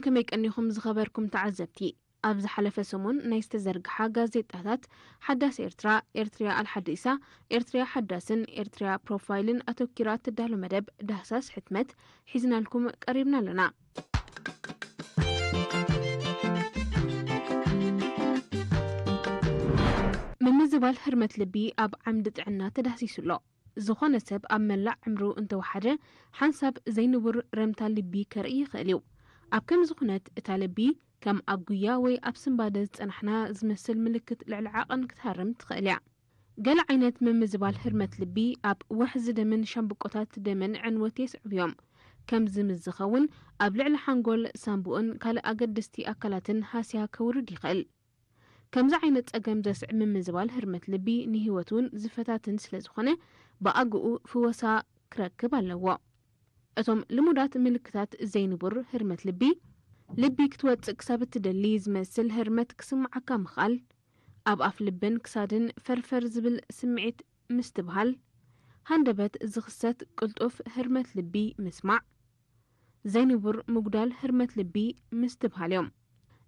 ከመይ ቀኒኹም ዝኸበርኩም ተዓዘብቲ? ኣብ ዝሓለፈ ሰሙን ናይ ዝተዘርግሓ ጋዜጣታት ሓዳስ ኤርትራ፣ ኤርትርያ ኣልሓዲሳ፣ ኤርትርያ ሓዳስን ኤርትርያ ፕሮፋይልን ኣተኪራ እትዳሎ መደብ ዳህሳስ ሕትመት ሒዝናልኩም ቀሪብና ኣለና። ምምዝባል ህርመት ልቢ ኣብ ዓምዲ ጥዕና ተዳህሲሱ ኣሎ። ዝኾነ ሰብ ኣብ መላእ ዕምሩ እንተወሓደ ሓንሳብ ዘይንቡር ረምታ ልቢ ከርኢ ይኽእል እዩ። ኣብ ከምዚ ኩነት እታ ልቢ ከም ኣብ ጉያ ወይ ኣብ ስንባደ ዝጸናሕና ዝመስል ምልክት ልዕሊ ዓቐን ክትሃርም ትኽእል እያ። ገለ ዓይነት ምምዝባል ህርመት ልቢ ኣብ ወሕዚ ደምን ሻምብቆታት ደምን ዕንወት የስዕቡ እዮም። ከምዚ ምስ ዝኸውን ኣብ ልዕሊ ሓንጎል፣ ሳንቡእን ካልእ ኣገደስቲ ኣካላትን ሃስያ ከውርድ ይኽእል። ከምዚ ዓይነት ጸገም ዘስዕብ ምምዝባል ህርመት ልቢ ንህይወት እውን ዝፈታትን ስለ ዝኾነ ብኣግኡ ፍወሳ ክረክብ ኣለዎ። እቶም ልሙዳት ምልክታት ዘይንቡር ህርመት ልቢ፣ ልቢ ክትወጽእ ክሳብ እትደሊ ዝመስል ህርመት ክስምዓካ ምኽኣል፣ ኣብ ኣፍ ልብን ክሳድን ፈርፈር ዝብል ስምዒት ምስትብሃል፣ ሃንደበት ዝኽሰት ቅልጡፍ ህርመት ልቢ ምስማዕ፣ ዘይንቡር ምጉዳል ህርመት ልቢ ምስትብሃል እዮም።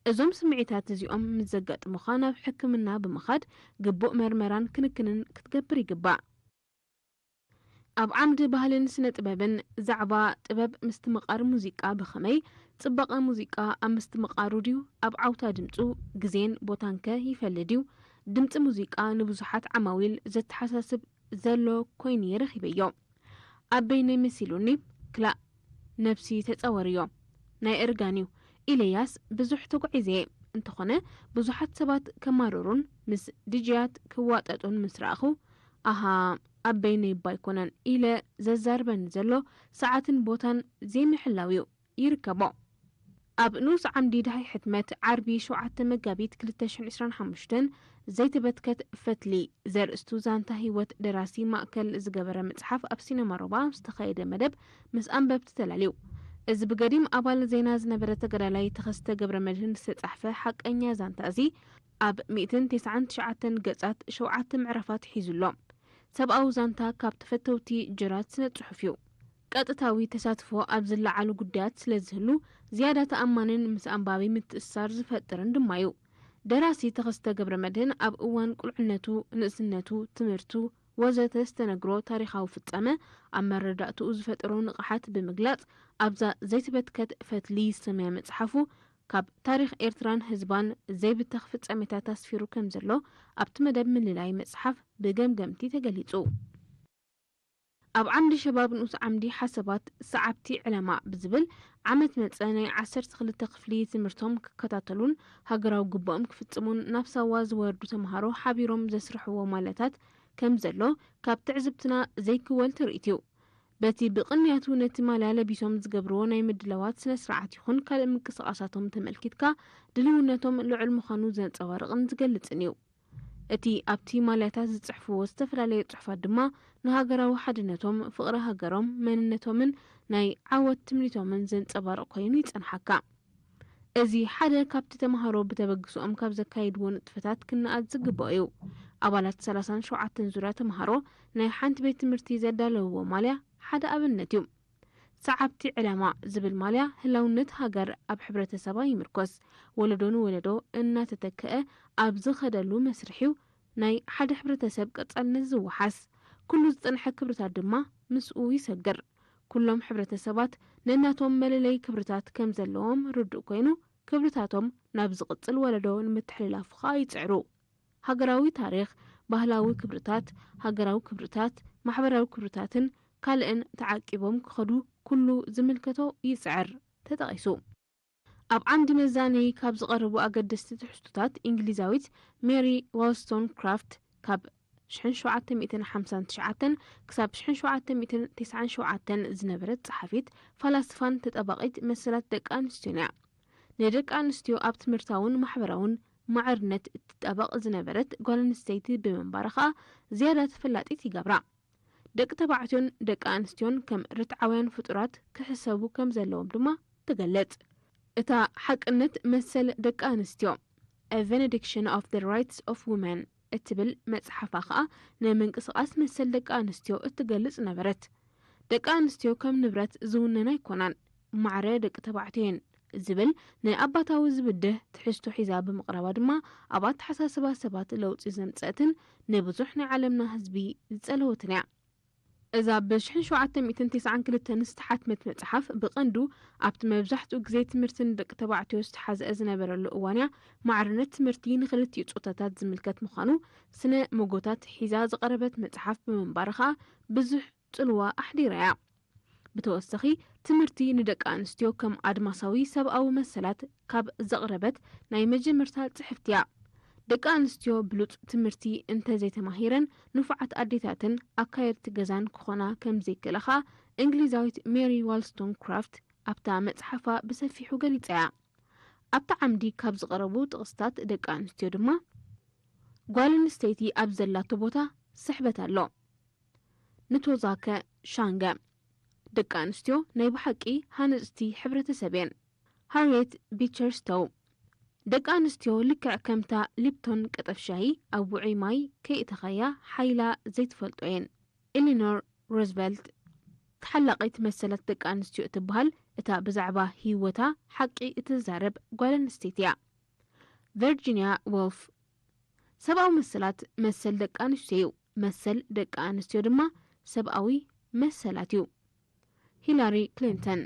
እዞም ስምዒታት እዚኦም ምስ ዘጋጥሙኻ ናብ ሕክምና ብምኻድ ግቡእ መርመራን ክንክንን ክትገብር ይግባእ። ኣብ ዓምዲ ባህልን ስነ ጥበብን ዛዕባ ጥበብ ምስትምቓር ሙዚቃ ብኸመይ ጽባቐ ሙዚቃ ኣብ ምስትምቓሩ ድዩ ኣብ ዓውታ ድምጹ ግዜን ቦታንከ ይፈሊ ድዩ? ድምጺ ሙዚቃ ንብዙሓት ዓማዊል ዘተሓሳስብ ዘሎ ኮይኑ'የ ረኺበዮ። ኣብ በይነይ መሲሉኒ፣ ክላእ ነብሲ ተጻወርዮ፣ ናይ እርጋን'ዩ ኢለያስ ብዙሕ ተጓዒዘ'የ። እንተኾነ ብዙሓት ሰባት ከማርሩን ምስ ዲጀያት ክዋጠጡን ምስ ረኣኹ፣ ኣሃ ኣብ በይነይ እባ ኣይኮነን ኢለ ዘዛርበኒ ዘሎ ሰዓትን ቦታን ዘይምሕላው'ዩ ይርከቦ። ኣብ ንኡስ ዓምዲ ደሃይ ሕትመት ዓርቢ ሸውዓተ መጋቢት ክልተ ሽሕን ዕስራን ሓሙሽተን ዘይተበትከት ፈትሊ ዘርእስቱ ዛንታ ህይወት ደራሲ ማእከል ዝገበረ መጽሓፍ ኣብ ሲነማ ሮባ ዝተኻየደ መደብ ምስ ኣንበብቲ ተላልዩ። እዚ ብገዲም ኣባል ዜና ዝነበረ ተጋዳላይ ተኸስተ ገብረ መድህን ዝተጻሕፈ ሓቀኛ ዛንታ እዚ ኣብ ሚእትን ተስዓን ትሽዓተን ገጻት ሸውዓተ ምዕራፋት ሒዙ ኣሎ። ሰብኣዊ ዛንታ ካብ ተፈተውቲ ጅራት ስነ ጽሑፍ እዩ። ቀጥታዊ ተሳትፎ ኣብ ዝለዓሉ ጉዳያት ስለ ዝህሉ ዝያዳ ተኣማንን ምስ ኣንባቢ ምትእስሳር ዝፈጥርን ድማ እዩ። ደራሲ ተኸስተ ገብረ መድህን ኣብ እዋን ቁልዕነቱ፣ ንእስነቱ፣ ትምህርቱ ወዘተ ዝተነግሮ ታሪኻዊ ፍጻመ ኣብ መረዳእትኡ ዝፈጠሮ ንቕሓት ብምግላጽ ኣብዛ ዘይትበትከት ፈትሊ ዝሰመያ መጽሓፉ ካብ ታሪኽ ኤርትራን ህዝባን ዘይብተኽ ፍጻሜታት ኣስፊሩ ከም ዘሎ ኣብቲ መደብ ምልላይ መጽሓፍ ብገምገምቲ ተገሊጹ። ኣብ ዓምዲ ሸባብ ንኡስ ዓምዲ ሓሳባት ሰዓብቲ ዕለማ ብዝብል ዓመት መጸ ናይ ዓሰርተ ክልተ ክፍሊ ትምህርቶም ክከታተሉን ሃገራዊ ግቡኦም ክፍጽሙን ናብ ሳዋ ዝወርዱ ተምሃሮ ሓቢሮም ዘስርሕዎ ማለታት ከም ዘሎ ካብ ትዕዝብትና ዘይክወል ትርኢት እዩ። በቲ ብቕንያቱ ነቲ ማልያ ለቢሶም ዝገብርዎ ናይ ምድላዋት ስነ ስርዓት ይኹን ካልእ ምንቅስቓሳቶም ተመልኪትካ ድልውነቶም ልዑል ምዃኑ ዘንጸባርቕን ዝገልጽን እዩ። እቲ ኣብቲ ማልያታት ዝጽሕፍዎ ዝተፈላለየ ጽሑፋት ድማ ንሃገራዊ ሓድነቶም፣ ፍቕሪ ሃገሮም፣ መንነቶምን ናይ ዓወት ትምኒቶምን ዘንጸባርቕ ኮይኑ ይጸንሓካ። እዚ ሓደ ካብቲ ተምሃሮ ብተበግሶኦም ካብ ዘካይድዎ ንጥፈታት ክነኣድ ዝግብኦ እዩ። ኣባላት ሰላሳን ሸውዓተን ዙርያ ተምሃሮ ናይ ሓንቲ ቤት ትምህርቲ ዘዳለውዎ ማልያ ሓደ ኣብነት እዩ። ሰዓብቲ ዕላማ ዝብል ማልያ ህላውነት ሃገር ኣብ ሕብረተሰባ ይምርኮስ። ወለዶ ንወለዶ እናተተክአ ኣብ ዝኸደሉ መስርሕ እዩ ናይ ሓደ ሕብረተሰብ ቀጻልነት ዝወሓስ። ኩሉ ዝጸንሐ ክብርታት ድማ ምስኡ ይሰግር። ኩሎም ሕብረተሰባት ነናቶም መለለይ ክብርታት ከም ዘለዎም ርዱእ ኮይኑ፣ ክብርታቶም ናብ ዝቕጽል ወለዶ ንምትሕልላፉ ኸኣ ይጽዕሩ። ሃገራዊ ታሪኽ፣ ባህላዊ ክብርታት፣ ሃገራዊ ክብርታት፣ ማሕበራዊ ክብርታትን ካልእን ተዓቂቦም ክኸዱ ኩሉ ዝምልከቶ ይጽዕር። ተጠቒሱ። ኣብ ዓምዲ መዛነዪ ካብ ዝቐረቡ ኣገደስቲ ትሕዝቶታት፣ እንግሊዛዊት ሜሪ ዎልስቶንክራፍት ካብ ሽሕን ሸውዓተ ሚእትን ሓምሳን ትሽዓተን ክሳብ ሽሕን ሸውዓተ ሚእትን ተስዓን ሸውዓተን ዝነበረት ጸሓፊት፣ ፈላስፋን ተጣባቒት መሰላት ደቂ ኣንስትዮን እያ። ንደቂ ኣንስትዮ ኣብ ትምህርታውን ማሕበራውን ማዕርነት እትጣበቕ ዝነበረት ጓል ኣንስተይቲ ብምንባራ ኸኣ ዝያዳ ተፈላጢት ይገብራ። ደቂ ተባዕትዮን ደቂ ኣንስትዮን ከም ርትዓውያን ፍጡራት ክሕሰቡ ከም ዘለዎም ድማ ትገልጽ። እታ ሓቅነት መሰል ደቂ ኣንስትዮ፣ A Benediction of the Rights of Women እትብል መጽሓፋ ኸኣ ንምንቅስቓስ መሰል ደቂ ኣንስትዮ እትገልጽ ነበረት። ደቂ ኣንስትዮ ከም ንብረት ዝውነና ኣይኮናን፣ ማዕረ ደቂ ተባዕትዮ እየን። ዝብል ንኣባታዊ ዝብድህ ትሕዝቶ ሒዛ ብምቕራባ ድማ፣ ኣብ ኣተሓሳስባ ሰባት ለውጢ ዘምጸእትን ንብዙሕ ናይ ዓለምና ህዝቢ ዝጸለወትን እያ። እዛ ብ ሽሕን ሸውዓተ ሚእትን ተስዓን ክልተን ዝተሓትመት መጽሓፍ፣ ብቐንዱ ኣብቲ መብዛሕትኡ ግዜ ትምህርቲ ንደቂ ተባዕትዮ ዝተሓዝአ ዝነበረሉ እዋን እያ፣ ማዕርነት ትምህርቲ ንኽልቲኡ ጾታታት ዝምልከት ምዃኑ ስነ መጎታት ሒዛ ዝቐረበት መጽሓፍ ብምንባራ ኸኣ ብዙሕ ጽልዋ ኣሕዲራ እያ። ብተወሳኺ፣ ትምህርቲ ንደቂ ኣንስትዮ ከም ኣድማሳዊ ሰብኣዊ መሰላት ካብ ዘቕረበት ናይ መጀመርታ ጽሕፍቲ እያ። ደቂ ኣንስትዮ ብሉጽ ትምህርቲ እንተዘይተማሂረን፣ ንፉዓት ኣዴታትን ኣካየድቲ ገዛን ክኾና ከም ዘይክእላ ኸኣ እንግሊዛዊት ሜሪ ዋልስቶንክራፍት ኣብታ መጽሓፋ ብሰፊሑ ገሊጻ እያ። ኣብታ ዓምዲ ካብ ዝቐረቡ ጥቕስታት ደቂ ኣንስትዮ ድማ፣ ጓል ኣንስተይቲ ኣብ ዘላቶ ቦታ ስሕበት ኣሎ። ንቶዛከ ሻንገ፣ ደቂ ኣንስትዮ ናይ ብሓቂ ሃነጽቲ ሕብረተሰብ እየን። ሃርየት ቢቸር ስቶው፣ ደቂ ኣንስትዮ ልክዕ ከምታ ሊፕቶን ቀጠፍ ሻሂ ኣብ ውዑይ ማይ ከይእተኻያ ሓይላ ዘይትፈልጦ እየን። ኤሊኖር ሩዝቨልት፣ ተሓላቒት መሰላት ደቂ ኣንስትዮ እትበሃል፣ እታ ብዛዕባ ህይወታ ሓቂ እትዛረብ ጓል ኣንስተይቲ እያ። ቨርጂንያ ዎልፍ፣ ሰብኣዊ መሰላት መሰል ደቂ ኣንስትዮ እዩ፣ መሰል ደቂ ኣንስትዮ ድማ ሰብኣዊ መሰላት እዩ። ሂላሪ ክሊንተን፣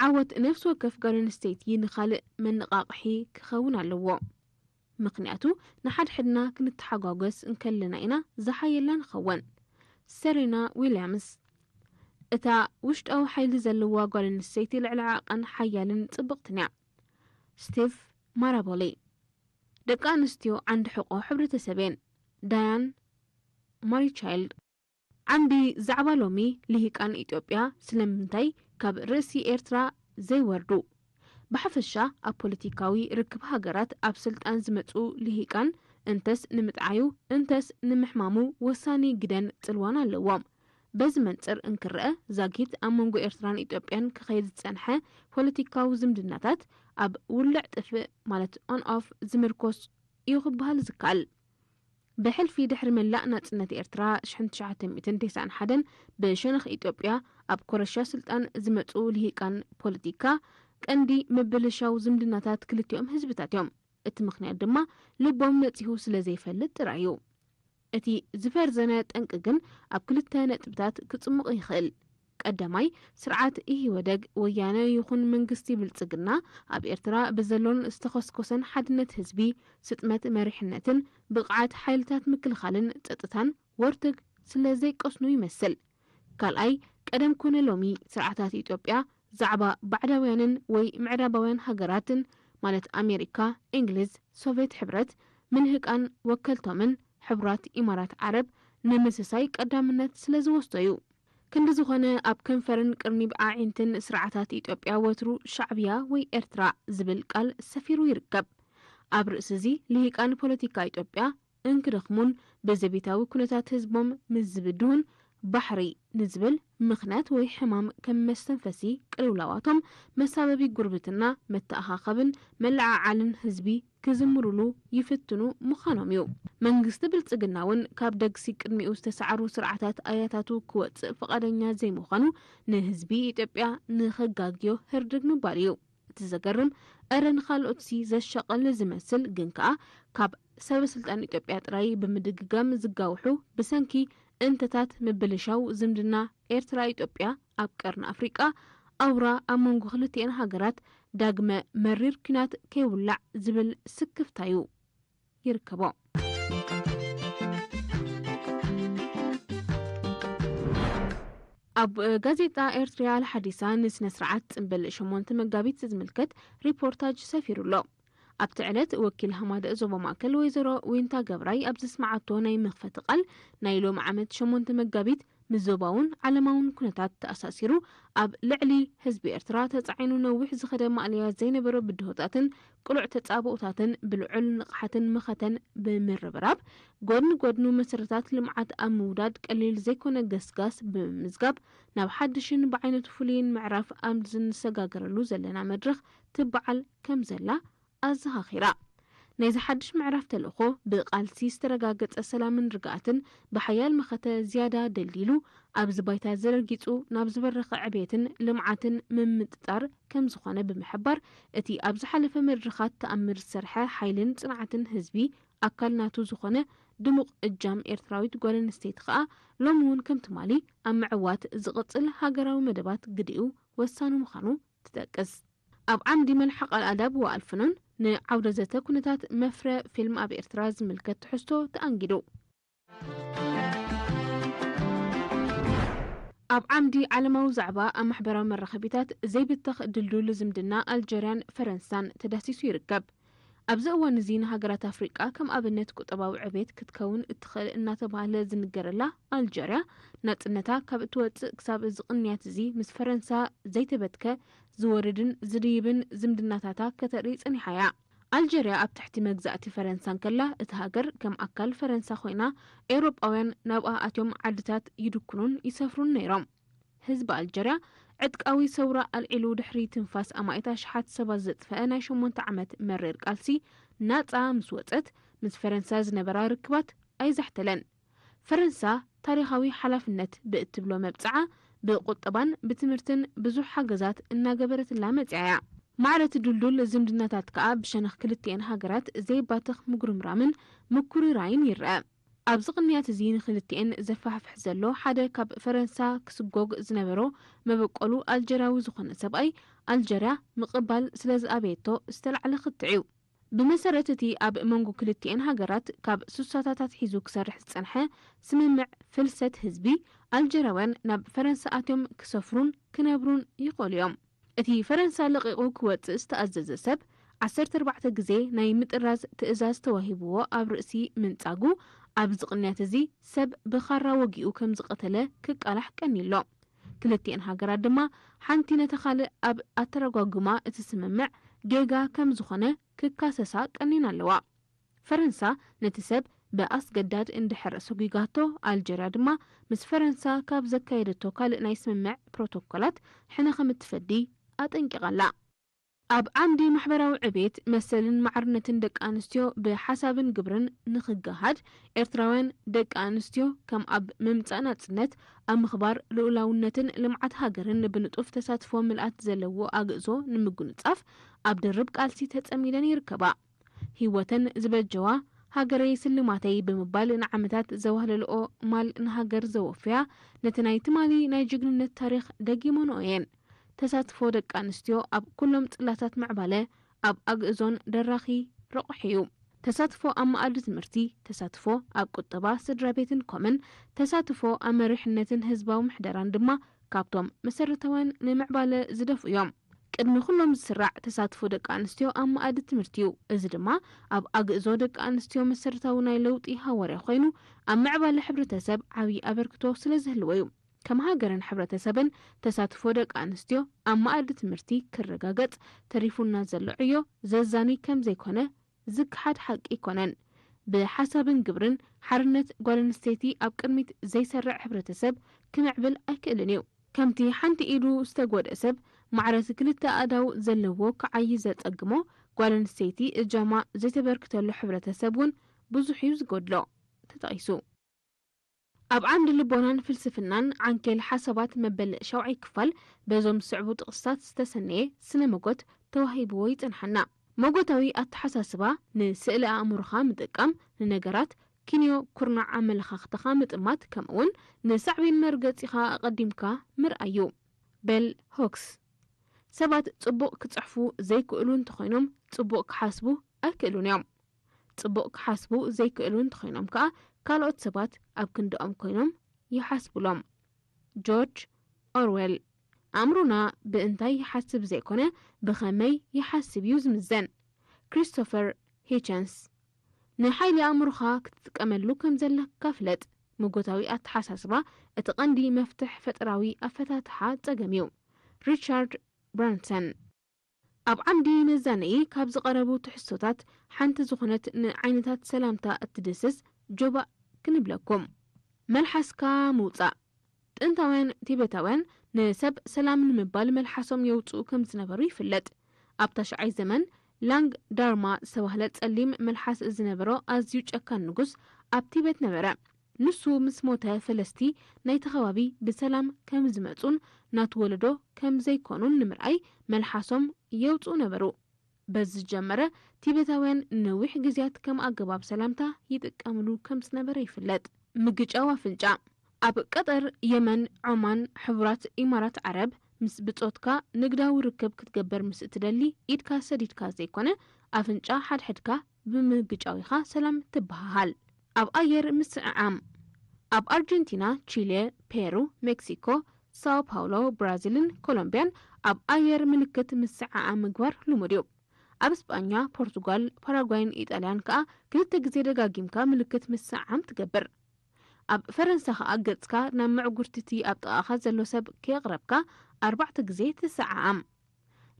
ዓወት ነፍሲ ወከፍ ጓል ኣንስተይቲ ንኻልእ መነቓቕሒ ክኸውን ኣለዎ፣ ምኽንያቱ ንሓድሕድና ክንተሓጓጎስ እንከለና ኢና ዝሓየልና ንኸውን። ሰሪና ዊልያምስ፣ እታ ውሽጣዊ ሓይሊ ዘለዋ ጓል ኣንስተይቲ ልዕሊ ዓቐን ሓያልን ጽብቕትን እያ። ስቲቭ ማራቦሊ፣ ደቂ ኣንስትዮ ዓንዲ ሕቖ ሕብረተሰብ እየን። ዳያን ማሪቻይልድ፣ ዓምዲ ዛዕባ ሎሚ፣ ልሂቃን ኢትዮጵያ ስለምንታይ ካብ ርእሲ ኤርትራ ዘይወርዱ? ብሓፈሻ፣ ኣብ ፖለቲካዊ ርክብ ሃገራት ኣብ ስልጣን ዝመጹ ልሂቃን እንተስ ንምጥዓዩ እንተስ ንምሕማሙ ወሳኒ ግደን ጽልዋን ኣለዎም። በዚ መንጽር እንክረአ፣ ዛጊት ኣብ መንጎ ኤርትራን ኢትዮጵያን ክኸይድ ዝጸንሐ ፖለቲካዊ ዝምድናታት ኣብ ውልዕ ጥፍእ፣ ማለት ኦን ኦፍ፣ ዝምርኮስ እዩ ክበሃል ዝከኣል። ብሕልፊ ድሕሪ መላእ ናጽነት ኤርትራ ሽሕን ትሽዓተ ሚእትን ተስዓን ሓደን ብሸነኽ ኢትዮጵያ ኣብ ኮረሻ ስልጣን ዝመጹ ልሂቃን ፖለቲካ ቀንዲ ምብልሻው ዝምድናታት ክልቲኦም ህዝብታት እዮም። እቲ ምኽንያት ድማ ልቦም ነጺሁ ስለ ዘይፈልጥ ጥራይ እዩ። እቲ ዝፈርዘነ ጠንቂ ግን ኣብ ክልተ ነጥብታት ክጽሙቕ ይኽእል። ቀዳማይ፣ ስርዓት ኢህወደግ፣ ወያነ ይኹን መንግስቲ ብልጽግና ኣብ ኤርትራ ብዘሎን ዝተኸስኮሰን ሓድነት ህዝቢ፣ ስጥመት መሪሕነትን ብቕዓት ሓይልታት ምክልኻልን ጸጥታን ወርትግ ስለ ዘይቀስኑ ይመስል። ካልኣይ፣ ቀደም ኮነ ሎሚ ስርዓታት ኢትዮጵያ ዛዕባ ባዕዳውያንን ወይ ምዕራባውያን ሃገራትን፣ ማለት ኣሜሪካ፣ እንግሊዝ፣ ሶቭየት ሕብረት፣ ምልህቃን ወከልቶምን ሕቡራት ኢማራት ዓረብ ንምስሳይ ቀዳምነት ስለ ዝወስዶ እዩ። ክንዲ ዝኾነ፣ ኣብ ከንፈርን ቅርኒብ ኣዒንትን ስርዓታት ኢትዮጵያ ወትሩ ሻዕብያ ወይ ኤርትራ ዝብል ቃል ሰፊሩ ይርከብ። ኣብ ርእሲ እዚ፣ ልሂቃን ፖለቲካ ኢትዮጵያ እንክደኽሙን ብዘቤታዊ ኩነታት ህዝቦም ምስ ዝብድሁን፣ ባሕሪ ንዝብል ምኽንያት ወይ ሕማም ከም መስተንፈሲ ቅልውላዋቶም መሳበቢ ጉርብትና፣ መተኣኻኸብን መለዓዓልን ህዝቢ ክዝምሩሉ ይፍትኑ ምዃኖም እዩ። መንግስቲ ብልጽግና እውን ካብ ደግሲ ቅድሚኡ ዝተሰዓሩ ስርዓታት ኣያታቱ ክወጽእ ፍቓደኛ ዘይምዃኑ ንህዝቢ ኢትዮጵያ ንኸጋግዮ ህርድግ ምባል እዩ። እቲ ዘገርም፣ እረ ንኻልኦትሲ ዘሻቕል ዝመስል፣ ግን ከኣ ካብ ሰበ ስልጣን ኢትዮጵያ ጥራይ ብምድግጋም ዝጋውሑ፣ ብሰንኪ እንተታት ምብልሻው ዝምድና ኤርትራ ኢትዮጵያ ኣብ ቀርኒ ኣፍሪቃ ኣውራ ኣብ መንጎ ክልቲኤን ሃገራት ዳግመ መሪር ኲናት ከይውላዕ ዝብል ስክፍታዩ ይርከቦ። ኣብ ጋዜጣ ኤርትሪያ ኣልሓዲሳ ንስነ ስርዓት ጽምብል ሸሞንተ መጋቢት ዝምልከት ሪፖርታጅ ሰፊሩ ኣሎ። ኣብቲ ዕለት ወኪል ሃማደእ ዞባ ማእከል ወይዘሮ ዊንታ ገብራይ ኣብ ዘስመዓቶ ናይ መኽፈቲ ቃል፣ ናይ ሎሚ ዓመት ሸሞንተ መጋቢት ምስ ዞባውን ዓለማውን ኩነታት ተኣሳሲሩ ኣብ ልዕሊ ህዝቢ ኤርትራ ተጻዒኑ ነዊሕ ዝኸደ ማእለያ ዘይነበሮ ብድሆታትን ቅሉዕ ተጻብኦታትን ብልዑል ንቕሓትን መኸተን ብምርብራብ፣ ጎድኒ ጎድኑ መሰረታት ልምዓት ኣብ ምውዳድ ቀሊል ዘይኮነ ገስጋስ ብምምዝጋብ፣ ናብ ሓድሽን ብዓይነቱ ፍሉይን ምዕራፍ ኣብ ዝንሰጋገረሉ ዘለና መድረኽ ትበዓል ከም ዘላ ኣዘኻኺራ። ናይዚ ሓድሽ ምዕራፍ ተልእኾ፣ ብቓልሲ ዝተረጋገጸ ሰላምን ርግኣትን ብሓያል መኸተ ዝያዳ ደልዲሉ፣ ኣብዚ ባይታ ዘረጊጹ ናብ ዝበረኸ ዕብየትን ልምዓትን ምምጥጣር ከም ዝኾነ ብምሕባር፣ እቲ ኣብ ዝሓለፈ መድረኻት ተኣምር ዝሰርሐ ሓይልን ጽንዓትን ህዝቢ ኣካል ናቱ ዝኾነ ድሙቕ እጃም ኤርትራዊት ጓል ኣንስተይቲ ከኣ ሎሚ እውን ከም ትማሊ ኣብ ምዕዋት ዝቕጽል ሃገራዊ መደባት ግዲኡ ወሳኒ ምዃኑ ትጠቅስ። ኣብ ዓምዲ መልሓቕ ኣልኣዳብ ወኣልፍኖን ንዓውደ ዘተ ኩነታት መፍረ ፊልም ኣብ ኤርትራ ዝምልከት ትሕዝቶ ተኣንጊዱ። ኣብ ዓምዲ ዓለማዊ ዛዕባ ኣብ ማሕበራዊ መራኸቢታት ዘይብተኽ ድልዱል ዝምድና ኣልጀርያን ፈረንሳን ተዳሲሱ ይርከብ። ኣብዚ እዋን እዚ ንሃገራት ኣፍሪቃ ከም ኣብነት ቁጠባዊ ዕቤት ክትከውን እትኽእል እናተባህለ ዝንገረላ ኣልጀርያ፣ ናጽነታ ካብ እትወጽእ ክሳብ እዚ ቅንያት እዚ ምስ ፈረንሳ ዘይተበትከ ዝወርድን ዝድይብን ዝምድናታታ ከተርኢ ጸኒሓ እያ። ኣልጀርያ ኣብ ትሕቲ መግዛእቲ ፈረንሳ እንከላ፣ እታ ሃገር ከም ኣካል ፈረንሳ ኮይና፣ ኤውሮጳውያን ናብኣ ኣትዮም ዓድታት ይድኩኑን ይሰፍሩን ነይሮም። ህዝቢ ኣልጀርያ ዕጥቃዊ ሰውራ ኣልዒሉ ድሕሪ ትንፋስ ኣማኢት ኣሽሓት ሰባት ዘጥፈአ ናይ ሸሞንተ ዓመት መሪር ቃልሲ ናጻ ምስ ወጸት፣ ምስ ፈረንሳ ዝነበራ ርክባት ኣይዛሕተለን። ፈረንሳ ታሪኻዊ ሓላፍነት ብእትብሎ መብጽዓ፣ ብቁጠባን ብትምህርትን ብዙሕ ሓገዛት እናገበረትላ መጽያ እያ። ማዕረቲ ድልዱል ዝምድናታት ከኣ ብሸነኽ ክልቲኤን ሃገራት ዘይባትኽ ምጉርምራምን ምኩርራይን ይረአ። ኣብዚ ቅንያት እዚ ንክልቲኤን ዘፋሕፍሕ ዘሎ ሓደ ካብ ፈረንሳ ክስጎግ ዝነበሮ መበቆሉ ኣልጀርያዊ ዝኾነ ሰብኣይ፣ ኣልጀርያ ምቕባል ስለ ዝኣበየቶ ዝተላዕለ ክትዕ እዩ። ብመሰረት እቲ ኣብ መንጎ ክልቲኤን ሃገራት ካብ ስሳታት ኣትሒዙ ክሰርሕ ዝጸንሐ ስምምዕ ፍልሰት ህዝቢ፣ ኣልጀርያውያን ናብ ፈረንሳ ኣትዮም ክሰፍሩን ክነብሩን ይኽእሉ እዮም። እቲ ፈረንሳ ለቒቑ ክወጽእ ዝተኣዘዘ ሰብ ዓሰርተ ኣርባዕተ ግዜ ናይ ምጥራዝ ትእዛዝ ተዋሂብዎ ኣብ ርእሲ ምንጻጉ፣ ኣብዚ ቅንያት እዚ ሰብ ብኻራ ወጊኡ ከም ዝቐተለ ክቃላሕ ቀንዩ ኣሎ። ክልቲኤን ሃገራት ድማ ሓንቲ ነታ ካልእ ኣብ ኣተረጓጉማ እቲ ስምምዕ ጌጋ ከም ዝኾነ ክካሰሳ ቀኒን ኣለዋ። ፈረንሳ ነቲ ሰብ ብኣስገዳድ እንድሕር ሰጒጋቶ፣ ኣልጀርያ ድማ ምስ ፈረንሳ ካብ ዘካየደቶ ካልእ ናይ ስምምዕ ፕሮቶኮላት ሕነ ከም እትፈዲ ኣጠንቂቓ ኣላ። ኣብ ዓምዲ ማሕበራዊ ዕቤት፣ መሰልን ማዕርነትን ደቂ ኣንስትዮ ብሓሳብን ግብርን ንኽገሃድ፣ ኤርትራውያን ደቂ ኣንስትዮ ከም ኣብ ምምጻእ ናጽነት፣ ኣብ ምኽባር ልኡላውነትን ልምዓት ሃገርን ብንጡፍ ተሳትፎ ምልኣት ዘለዎ ኣግእዞ ንምጉንጻፍ ኣብ ድርብ ቃልሲ ተጸሚደን ይርከባ። ህይወተን ዝበጀዋ፣ ሃገረይ ስልማተይ ብምባል ንዓመታት ዘዋህለልኦ ማል ንሃገር ዘወፍያ፣ ነቲ ናይ ትማሊ ናይ ጅግንነት ታሪኽ ደጊመንኦ እየን። ተሳትፎ ደቂ ኣንስትዮ ኣብ ኩሎም ጽላታት ምዕባለ፣ ኣብ ኣግእዞን ደራኺ ረቑሕ እዩ። ተሳትፎ ኣብ መኣዲ ትምህርቲ፣ ተሳትፎ ኣብ ቁጠባ ስድራ ቤትን ኮምን፣ ተሳትፎ ኣብ መሪሕነትን ህዝባዊ ምሕደራን ድማ ካብቶም መሰረታውያን ንምዕባለ ዝደፍኡ እዮም። ቅድሚ ኩሎም ዝስራዕ ተሳትፎ ደቂ ኣንስትዮ ኣብ መኣዲ ትምህርቲ እዩ። እዚ ድማ ኣብ ኣግእዞ ደቂ ኣንስትዮ መሰረታዊ ናይ ለውጢ ሃዋርያ ኮይኑ፣ ኣብ ምዕባለ ሕብረተሰብ ዓብዪ ኣበርክቶ ስለ ዝህልዎ እዩ። ከም ሃገርን ሕብረተሰብን ተሳትፎ ደቂ ኣንስትዮ ኣብ መኣዲ ትምህርቲ ክረጋገጽ ተሪፉና ዘሎ ዕዮ ዘዛኒ ከም ዘይኮነ ዝከሓድ ሓቂ ኣይኮነን። ብሓሳብን ግብርን ሓርነት ጓል ኣንስተይቲ ኣብ ቅድሚት ዘይሰርዕ ሕብረተሰብ ክምዕብል ኣይክእልን እዩ። ከምቲ ሓንቲ ኢዱ ዝተጎድአ ሰብ ማዕረቲ ክልተ ኣእዳው ዘለዎ ክዓዪ ዘጸግሞ፣ ጓል ኣንስተይቲ እጃማ ዘይተበርክተሉ ሕብረተሰብ እውን ብዙሕ እዩ ዝጎድሎ። ተጠቒሱ። ኣብ ዓንዲ ልቦናን ፍልስፍናን ዓንኬል ሓሳባት መበል ሻውዓይ ክፋል በዞም ዝስዕቡ ጥቕስታት ዝተሰነየ ስነ መጎት ተዋሂብዎ ይጸንሓና። መጎታዊ ኣተሓሳስባ ንስእሊ ኣእምሮኻ ምጥቃም፣ ንነገራት ኪንዮ ኩርናዕ ኣመለኻኽታኻ ምጥማት፣ ከምኡውን ንሳዕቤን መርገጺኻ ኣቐዲምካ ምርኣይ እዩ። ቤል ሆክስ። ሰባት ጽቡቕ ክጽሕፉ ዘይክእሉ እንተኾይኖም፣ ጽቡቕ ክሓስቡ ኣይክእሉን እዮም። ጽቡቕ ክሓስቡ ዘይክእሉ እንተኾይኖም ከኣ፣ ካልኦት ሰባት ኣብ ክንድኦም ኮይኖም ይሓስቡሎም። ጆርጅ ኦርዌል። ኣእምሮና ብእንታይ ይሓስብ ዘይኮነ፣ ብኸመይ ይሓስብ እዩ ዝምዘን። ክሪስቶፈር ሂቸንስ። ንሓይሊ ኣእምሮኻ ክትጥቀመሉ ከም ዘለካ ፍለጥ። መጎታዊ ኣተሓሳስባ እቲ ቀንዲ መፍትሕ ፈጠራዊ ኣፈታትሓ ጸገም እዩ። ሪቻርድ ብራንሰን። ኣብ ዓምዲ መዛነዪ ካብ ዝቐረቡ ትሕዝቶታት ሓንቲ ዝኾነት ንዓይነታት ሰላምታ እትድስስ ጆባእ ክንብለኩም። መልሓስካ ምውጻእ። ጥንታውያን ቲቤታውያን ንሰብ ሰላም ንምባል መልሓሶም የውጽኡ ከም ዝነበሩ ይፍለጥ። ኣብ ታሽዓይ ዘመን ላንግ ዳርማ ዝተባህለ ጸሊም መልሓስ ዝነበሮ ኣዝዩ ጨካን ንጉስ ኣብ ቲቤት ነበረ። ንሱ ምስ ሞተ፣ ፈለስቲ ናይቲ ከባቢ ብሰላም ከም ዝመጹን ናቱ ወለዶ ከም ዘይኮኑን ንምርኣይ መልሓሶም የውጽኡ ነበሩ። በዚ ዝጀመረ፣ ቲቤታውያን ንነዊሕ ግዜያት ከም ኣገባብ ሰላምታ ይጥቀምሉ ከም ዝነበረ ይፍለጥ። ምግጫው ኣፍንጫ። ኣብ ቀጠር፣ የመን፣ ዖማን፣ ሕቡራት ኢማራት ዓረብ፣ ምስ ብጾትካ ንግዳዊ ርክብ ክትገብር ምስ እትደሊ፣ ኢድካ ሰዲድካ ዘይኮነ፣ ኣፍንጫ ሓድሕድካ ብምግጫው ኢኻ ሰላም ትበሃሃል። ኣብ ኣየር ምስዕዓም። ኣብ ኣርጀንቲና፣ ቺለ፣ ፔሩ፣ ሜክሲኮ፣ ሳኦ ፓውሎ፣ ብራዚልን ኮሎምቢያን ኣብ ኣየር ምልክት ምስዕዓም ምግባር ልሙድ እዩ። ኣብ ስጳኛ፣ ፖርቱጋል፣ ፓራጓይን ኢጣልያን ከኣ ክልተ ግዜ ደጋጊምካ ምልክት ምስዓም ትገብር። ኣብ ፈረንሳ ከኣ ገጽካ ናብ ምዕጉርቲ እቲ ኣብ ጥቓኻ ዘሎ ሰብ ከየቕረብካ ኣርባዕተ ግዜ ትሰዓዓም።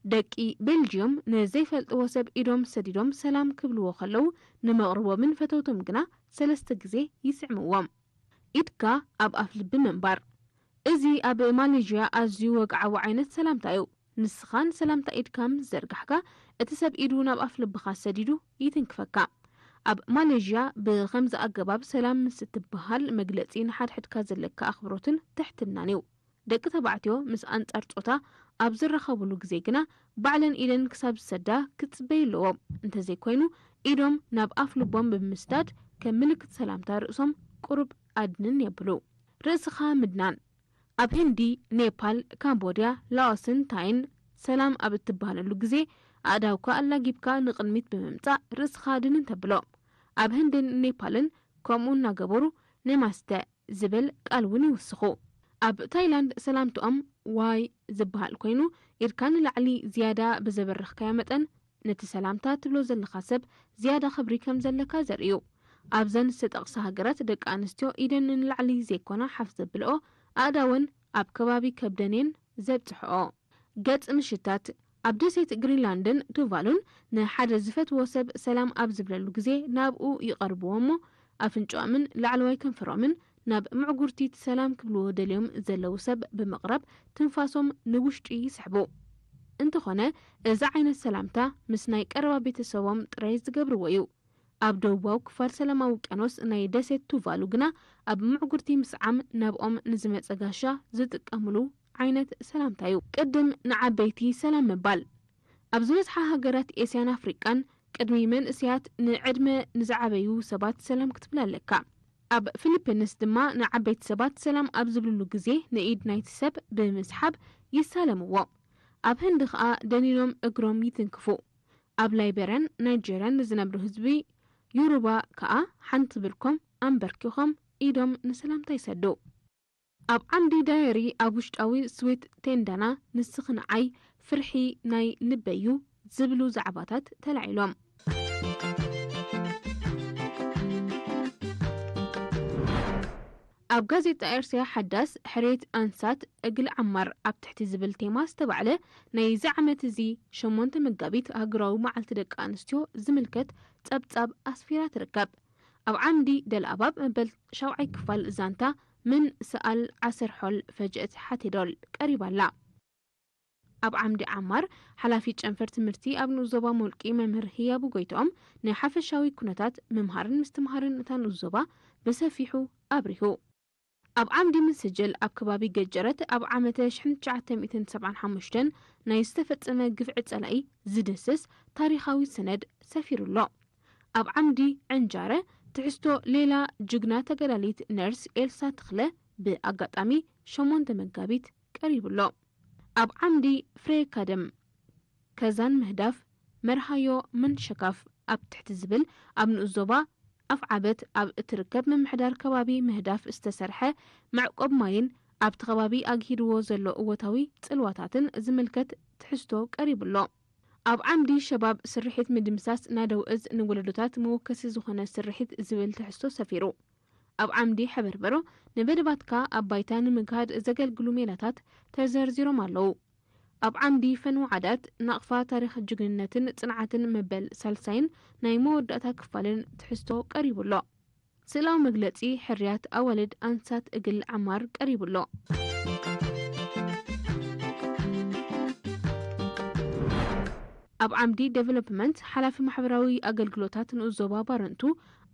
ደቂ ቤልጅዮም ንዘይፈልጥዎ ሰብ ኢዶም ሰዲዶም ሰላም ክብልዎ ከለዉ፣ ንመቕርቦምን ፈተውቶም ግና ሰለስተ ግዜ ይስዕምዎም። ኢድካ ኣብ ኣፍ ልቢ ምንባር። እዚ ኣብ ማሌዥያ ኣዝዩ ወግዓዊ ዓይነት ሰላምታ እዩ። ንስኻ ንሰላምታ ኢድካ ምስ ዘርጋሕካ፣ እቲ ሰብ ኢዱ ናብ ኣፍ ልብኻ ሰዲዱ ይትንክፈካ። ኣብ ማሌዥያ ብኸምዚ ኣገባብ ሰላም ምስ እትበሃል መግለጺ ንሓድሕድካ ዘለካ ኣኽብሮትን ትሕትናን እዩ። ደቂ ተባዕትዮ ምስ ኣንጻር ጾታ ኣብ ዝራኸቡሉ ግዜ ግና፣ ባዕለን ኢደን ክሳብ ዝሰዳ ክጽበዩ ኣለዎም። እንተዘይኮይኑ፣ ኢዶም ናብ ኣፍ ልቦም ብምስዳድ፣ ከም ምልክት ሰላምታ ርእሶም ቁሩብ ኣድንን የብሉ። ርእስኻ ምድናን። ኣብ ህንዲ፣ ኔፓል፣ ካምቦድያ፣ ላኦስን ታይን ሰላም ኣብ እትበሃለሉ ግዜ፣ ኣእዳውካ ኣላጊብካ ንቕድሚት ብምምጻእ ርእስኻ ድንን ተብሎ። ኣብ ህንድን ኔፓልን ከምኡ እናገበሩ ነማስተ ዝብል ቃል እውን ይውስኹ። ኣብ ታይላንድ ሰላምትኦም ዋይ ዝበሃል ኮይኑ፣ ኢድካ ንላዕሊ ዝያዳ ብዘበረኽካዮ መጠን፣ ነቲ ሰላምታ ትብሎ ዘለኻ ሰብ ዝያዳ ክብሪ ከም ዘለካ ዘርኢ እዩ። ኣብዘን ዝተጠቕሳ ሃገራት፣ ደቂ ኣንስትዮ ኢደን ንላዕሊ ዘይኮና ሓፍ ዘብልኦ፣ ኣእዳወን ኣብ ከባቢ ከብደን እየን ዘብጽሕኦ። ገጽ ምሽታት። ኣብ ደሴት ግሪንላንድን ቱቫሉን፣ ንሓደ ዝፈትዎ ሰብ ሰላም ኣብ ዝብለሉ ግዜ፣ ናብኡ ይቐርብዎ እሞ፣ ኣፍንጫኦምን ላዕለዋይ ከንፈሮምን ናብ ምዕጉርቲ እቲ ሰላም ክብልዎ ደልዮም ዘለዉ ሰብ ብምቕራብ፣ ትንፋሶም ንውሽጢ ይስሕቡ። እንተኾነ፣ እዚ ዓይነት ሰላምታ ምስ ናይ ቀረባ ቤተሰቦም ጥራይ ዝገብርዎ እዩ። ኣብ ደቡባዊ ክፋል ሰላማዊ ውቅያኖስ ናይ ደሴት ቱቫሉ ግና፣ ኣብ ምዕጉርቲ ምስዓም ናብኦም ንዝመጸ ጋሻ ዝጥቀምሉ ዓይነት ሰላምታ እዩ። ቅድም ንዓበይቲ ሰላም ምባል። ኣብ ዝበዝሓ ሃገራት ኤስያን ኣፍሪቃን፣ ቅድሚ መንእሰያት፣ ንዕድመ ንዝዓበዩ ሰባት ሰላም ክትብል ኣለካ። ኣብ ፊሊፒንስ ድማ ንዓበይቲ ሰባት ሰላም ኣብ ዝብልሉ ግዜ ንኢድ ናይቲ ሰብ ብምስሓብ ይሳለምዎ። ኣብ ህንዲ ኸኣ ደኒኖም እግሮም ይትንክፉ። ኣብ ላይቤርያን ናይጀርያን ንዝነብሩ ህዝቢ ዮሩባ ከኣ ሓንቲ ብርኮም ኣንበርኪኾም ኢዶም ንሰላምታ ይሰዱ። ኣብ ዓምዲ ዳየሪ ኣብ ውሽጣዊ ስዊት ቴንዳና ንስኺ ንዓይ ፍርሒ ናይ ልበይ'ዩ ዝብሉ ዛዕባታት ተላዒሎም። ኣብ ጋዜጣ ኤርትርያ ሓዳስ፣ ሕርየት ኣንሳት እግል ዓማር ኣብ ትሕቲ ዝብል ቴማ ዝተባዕለ ናይዚ ዓመት እዚ ሸሞንተ መጋቢት ሃገራዊ መዓልቲ ደቂ ኣንስትዮ ዝምልከት ጸብጻብ ኣስፊራ ትርከብ። ኣብ ዓምዲ ደልኣባብ መበል ሻውዓይ ክፋል ዛንታ ምን ሰኣል ዓሰር ሖል ፈጀት ሓቴዶል ቀሪባ ኣላ። ኣብ ዓምዲ ዓማር፣ ሓላፊ ጨንፈር ትምህርቲ ኣብ ንኡስ ዞባ ሞልቂ መምህር ህያቡ ጎይትኦም፣ ንሓፈሻዊ ኩነታት ምምሃርን ምስትምሃርን እታ ንኡስ ዞባ ብሰፊሑ ኣብሪሁ። ኣብ ዓምዲ ምስጅል ኣብ ከባቢ ገጀረት ኣብ ዓመተ ሽሕን ትሽዓተ ሚእትን ሰብዓን ሓሙሽተን ናይ ዝተፈጸመ ግፍዒ ጸላኢ ዝድስስ ታሪኻዊ ሰነድ ሰፊሩ ኣሎ። ኣብ ዓምዲ ዕንጃረ ትሕዝቶ ሌላ ጅግና ተጋዳሊት ነርስ ኤልሳ ተኽለ ብኣጋጣሚ ሸሞንተ መጋቢት ቀሪቡ ኣሎ። ኣብ ዓምዲ ፍሬ ካደም ከዛን ምህዳፍ መርሃዮ መንሸካፍ ኣብ ትሕቲ ዝብል ኣብ ንኡስ ዞባ ኣፍዓበት ኣብ እትርከብ ምምሕዳር ከባቢ ምህዳፍ ዝተሰርሐ መዕቆብ ማይን ኣብቲ ከባቢ ኣግሂድዎ ዘሎ እወታዊ ጽልዋታትን ዝምልከት ትሕዝቶ ቀሪቡ ኣሎ። ኣብ ዓምዲ ሸባብ ስርሒት ምድምሳስ ናደው እዝ ንወለዶታት መወከሲ ዝኾነ ስርሒት ዝብል ትሕዝቶ ሰፊሩ። ኣብ ዓምዲ ሕበርበሮ ንመደባትካ ኣብ ባይታ ንምግሃድ ዘገልግሉ ሜላታት ተዘርዚሮም ኣለዉ። ኣብ ዓምዲ ፈንው ዓዳት ናቕፋ ታሪኽ ጅግንነትን ጽንዓትን መበል ሳልሳይን ናይ መወዳእታ ክፋልን ትሕዝቶ ቀሪቡ ኣሎ። ስእላዊ መግለጺ ሕርያት ኣዋልድ ኣንሳት እግል ዓማር ቀሪቡ ኣሎ። ኣብ ዓምዲ ዴቨሎፕመንት ሓላፊ ማሕበራዊ ኣገልግሎታት ንኡስ ዞባ ባረንቱ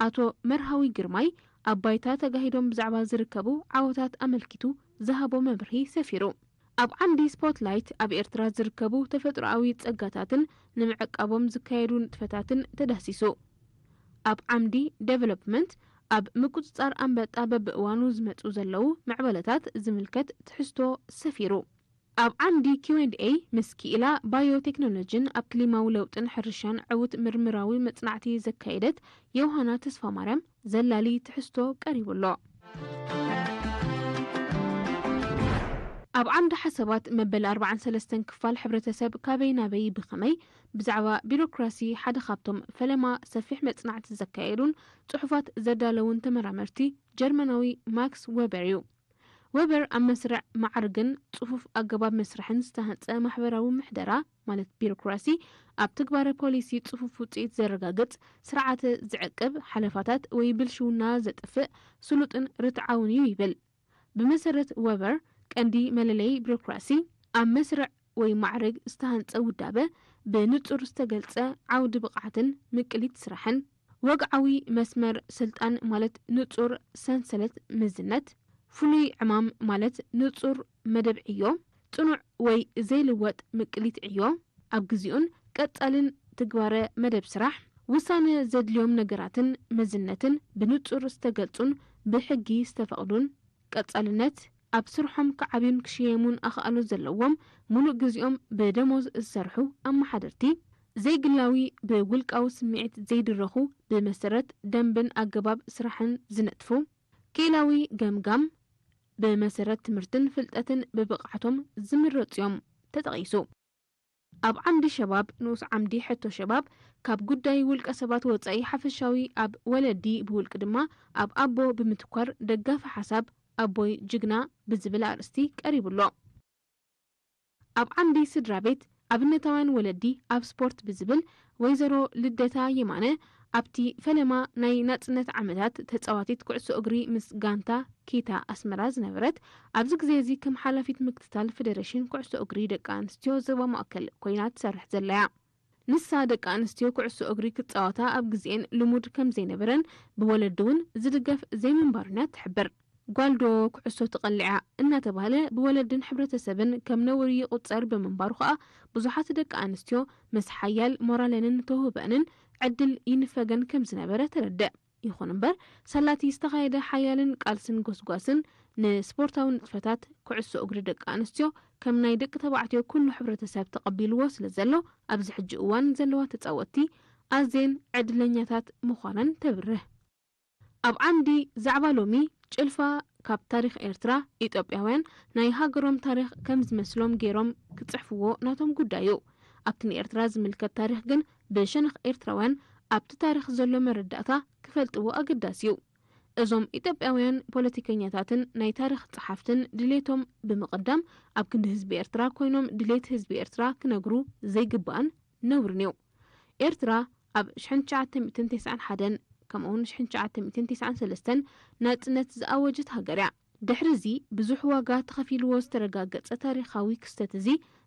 ኣቶ መርሃዊ ግርማይ ኣብ ባይታ ተጋሂዶም ብዛዕባ ዝርከቡ ዓወታት ኣመልኪቱ ዝሃቦ መብርሂ ሰፊሩ። ኣብ ዓምዲ ስፖትላይት ኣብ ኤርትራ ዝርከቡ ተፈጥሮኣዊ ጸጋታትን ንምዕቃቦም ዝካየዱ ንጥፈታትን ተዳሲሱ። ኣብ ዓምዲ ዴቨሎፕመንት ኣብ ምቁጽጻር ኣንበጣ በብእዋኑ ዝመጹ ዘለዉ ምዕበለታት ዝምልከት ትሕዝቶ ሰፊሩ። ኣብ ዓምዲ ኪው ኤንድ ኤይ ምስ ክኢላ ባዮ ቴክኖሎጂን ኣብ ክሊማዊ ለውጥን ሕርሻን ዕዉት ምርምራዊ መጽናዕቲ ዘካየደት ዮሃና ተስፋማርያም ዘላሊ ትሕዝቶ ቀሪቡ ኣሎ። ኣብ ዓምዲ ሓሳባት መበል ኣርባዓን ሰለስተን ክፋል ሕብረተሰብ ካበይ ናበይ ብኸመይ ብዛዕባ ቢሮክራሲ ሓደ ካብቶም ፈለማ ሰፊሕ መጽናዕቲ ዘካየዱን ጽሑፋት ዘዳለውን ተመራመርቲ ጀርመናዊ ማክስ ዌበር እዩ። ዌበር ኣብ መስርዕ ማዕርግን ጽፉፍ ኣገባብ መስርሕን ዝተሃንጸ ማሕበራዊ ምሕደራ ማለት ቢሮክራሲ ኣብ ትግባረ ፖሊሲ ጽፉፍ ውጽኢት ዘረጋግጽ ስርዓተ ዝዕቅብ ሓለፋታት ወይ ብልሽውና ዘጥፍእ ስሉጥን ርትዓውን እዩ ይብል። ብመሰረት ዌበር ቀንዲ መለለይ ቢሮክራሲ ኣብ መስርዕ ወይ ማዕርግ ዝተሃንጸ ውዳበ ብንጹር ዝተገልጸ ዓውዲ ብቕዓትን ምቅሊት ስራሕን ወግዓዊ መስመር ስልጣን ማለት ንጹር ሰንሰለት ምዝነት፣ ፍሉይ ዕማም ማለት ንጹር መደብ ዕዮ፣ ጽኑዕ ወይ ዘይልወጥ ምቅሊት ዕዮ፣ ኣብ ግዜኡን ቀጻልን ትግባረ መደብ ስራሕ፣ ውሳነ ዘድልዮም ነገራትን መዝነትን ብንጹር ዝተገልጹን ብሕጊ ዝተፈቕዱን፣ ቀጻልነት፣ ኣብ ስርሖም ክዓብዩን ክሽየሙን ኣኽኣሎ ዘለዎም፣ ምሉእ ግዜኦም ብደሞዝ ዝሰርሑ ኣመሓደርቲ፣ ዘይግላዊ ብውልቃዊ ስምዒት ዘይድረኹ ብመሰረት ደንብን ኣገባብ ስራሕን ዝነጥፉ፣ ክኢላዊ ገምጋም ብመሰረት ትምህርትን ፍልጠትን ብብቕዓቶም ዝምረጹ እዮም ተጠቒሱ። ኣብ ዓምዲ ሸባብ ንኡስ ዓምዲ ሕቶ ሸባብ ካብ ጉዳይ ውልቀ ሰባት ወጻኢ ሓፈሻዊ ኣብ ወለዲ ብውልቂ ድማ ኣብ ኣቦ ብምትኳር ደጋፊ ሓሳብ ኣቦይ ጅግና ብዝብል ኣርእስቲ ቀሪቡ ኣሎ። ኣብ ዓምዲ ስድራ ቤት ኣብነታውያን ወለዲ ኣብ ስፖርት ብዝብል ወይዘሮ ልደታ የማነ ኣብቲ ፈለማ ናይ ናጽነት ዓመታት ተጻዋቲት ኩዕሶ እግሪ ምስ ጋንታ ኪታ ኣስመራ ዝነበረት ኣብዚ ግዜ እዚ ከም ሓላፊት ምክትታል ፌደሬሽን ኩዕሶ እግሪ ደቂ ኣንስትዮ ዞባ ማእከል ኮይና ትሰርሕ ዘለያ። ንሳ ደቂ ኣንስትዮ ኩዕሶ እግሪ ክጻወታ ኣብ ግዜኤን ልሙድ ከም ዘይነበረን ብወለዲ እውን ዝድገፍ ዘይምንባሩን እያ ትሕብር። ጓልዶ ኩዕሶ ትቐልዕ እያ እናተባህለ ብወለድን ሕብረተሰብን ከም ነውሪ ይቑጸር ብምንባሩ ከኣ ብዙሓት ደቂ ኣንስትዮ ምስ ሓያል ሞራለንን ተውህበአንን ዕድል ይንፈገን ከም ዝነበረ ተረድእ። ይኹን እምበር ሳላቲ ዝተኻየደ ሓያልን ቃልስን ጎስጓስን ንስፖርታዊ ንጥፈታት ኩዕሶ እግሪ ደቂ ኣንስትዮ ከም ናይ ደቂ ተባዕትዮ ኩሉ ሕብረተሰብ ተቐቢልዎ ስለ ዘሎ ኣብዚ ሕጂ እዋን ዘለዋ ተጻወትቲ ኣዝየን ዕድለኛታት ምዃነን ተብርህ። ኣብ ዓምዲ ዛዕባ ሎሚ ጭልፋ ካብ ታሪኽ ኤርትራ ኢትዮጵያውያን ናይ ሃገሮም ታሪኽ ከም ዝመስሎም ገይሮም ክጽሕፍዎ ናቶም ጉዳይ እዩ። ኣብቲ ንኤርትራ ዝምልከት ታሪኽ ግን ብሸነኽ ኤርትራውያን ኣብቲ ታሪኽ ዘሎ መረዳእታ ክፈልጥዎ ኣገዳሲ እዩ። እዞም ኢትዮጵያውያን ፖለቲከኛታትን ናይ ታሪኽ ጸሓፍትን ድሌቶም ብምቕዳም ኣብ ክንዲ ህዝቢ ኤርትራ ኮይኖም ድሌት ህዝቢ ኤርትራ ክነግሩ ዘይግባእን ነውርን እዩ። ኤርትራ ኣብ ሽሕን ትሽዓተ ሚእትን ተስዓን ሓደን ከምኡውን ሽሕን ትሽዓተ ሚእትን ተስዓን ሰለስተን ናጽነት ዝኣወጀት ሃገር እያ። ድሕሪ እዚ ብዙሕ ዋጋ ተኸፊልዎ ዝተረጋገጸ ታሪኻዊ ክስተት እዚ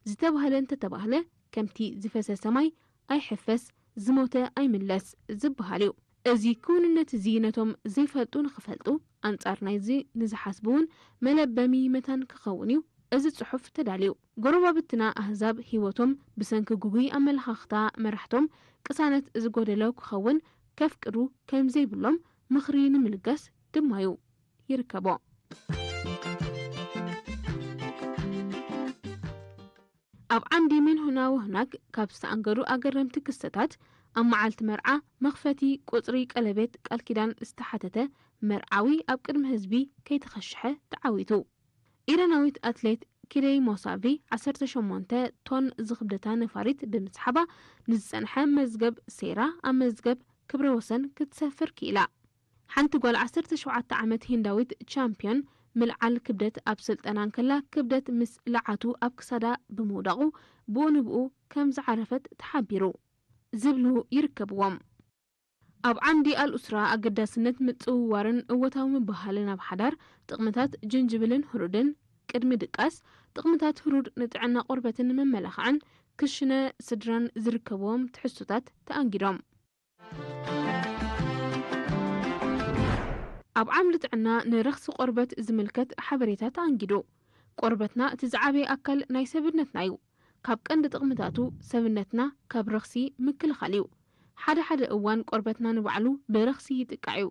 ዝተባህለ እንተተባህለ ከምቲ ዝፈሰሰ ማይ ኣይሕፈስ ዝሞተ ኣይምለስ ዝበሃል እዩ። እዚ ክውንነት እዚ ነቶም ዘይፈልጡ ንኽፈልጡ፣ ኣንጻር ናይዚ ንዝሓስቡ እውን መለበሚ መታን ክኸውን እዩ እዚ ጽሑፍ ተዳልዩ። ጎረባብትና ኣህዛብ ህይወቶም ብሰንኪ ግጉይ ኣመለኻኽታ መራሕቶም ቅሳነት ዝጎደሎ ክኸውን ከፍቅዱ ከም ዘይብሎም ምኽሪ ንምልጋስ ድማ እዩ ይርከቦ። ኣብ ዓምዲ ሜንሆና ወህናግ ካብ ዝተኣንገዱ ኣገረምቲ ክስተታት ኣብ መዓልቲ መርዓ መኽፈቲ ቁጽሪ ቀለቤት ቃል ኪዳን ዝተሓተተ መርዓዊ ኣብ ቅድሚ ህዝቢ ከይተኸሽሐ ተዓዊቱ። ኢራናዊት ኣትሌት ኪደይ ሞሳቪ ዓሰርተ ሸሞንተ ቶን ዝኽብደታ ነፋሪት ብምስሓባ ንዝጸንሐ መዝገብ ሴራ ኣብ መዝገብ ክብረ ወሰን ክትሰፍር ክኢላ። ሓንቲ ጓል ዓሰርተ ሸውዓተ ዓመት ሂንዳዊት ቻምፒዮን ምልዓል ክብደት ኣብ ስልጠና እንከላ ክብደት ምስ ለዓቱ ኣብ ክሳዳ ብምውዳቑ ብኡ ንብኡ ከም ዝዓረፈት ተሓቢሩ ዝብሉ ይርከብዎም። ኣብ ዓምዲ ኣልኡስራ ኣገዳስነት ምጽውዋርን እወታዊ ምብህሃልን ኣብ ሓዳር ጥቕምታት ጅንጅብልን ህሩድን ቅድሚ ድቃስ ጥቕምታት ህሩድ ንጥዕና ቆርበትን መመላኽዕን ክሽነ ስድራን ዝርከብዎም ትሕዝቶታት ተኣንጊዶም። ኣብ ዓምዲ ጥዕና ንረኽሲ ቆርበት ዝምልከት ሓበሬታ ተኣንጊዱ። ቆርበትና እቲ ዝዓበየ ኣካል ናይ ሰብነትና እዩ። ካብ ቀንዲ ጥቕምታቱ ሰብነትና ካብ ረኽሲ ምክልኻል እዩ። ሓደ ሓደ እዋን ቆርበትና ንባዕሉ ብረኽሲ ይጥቃዕ እዩ።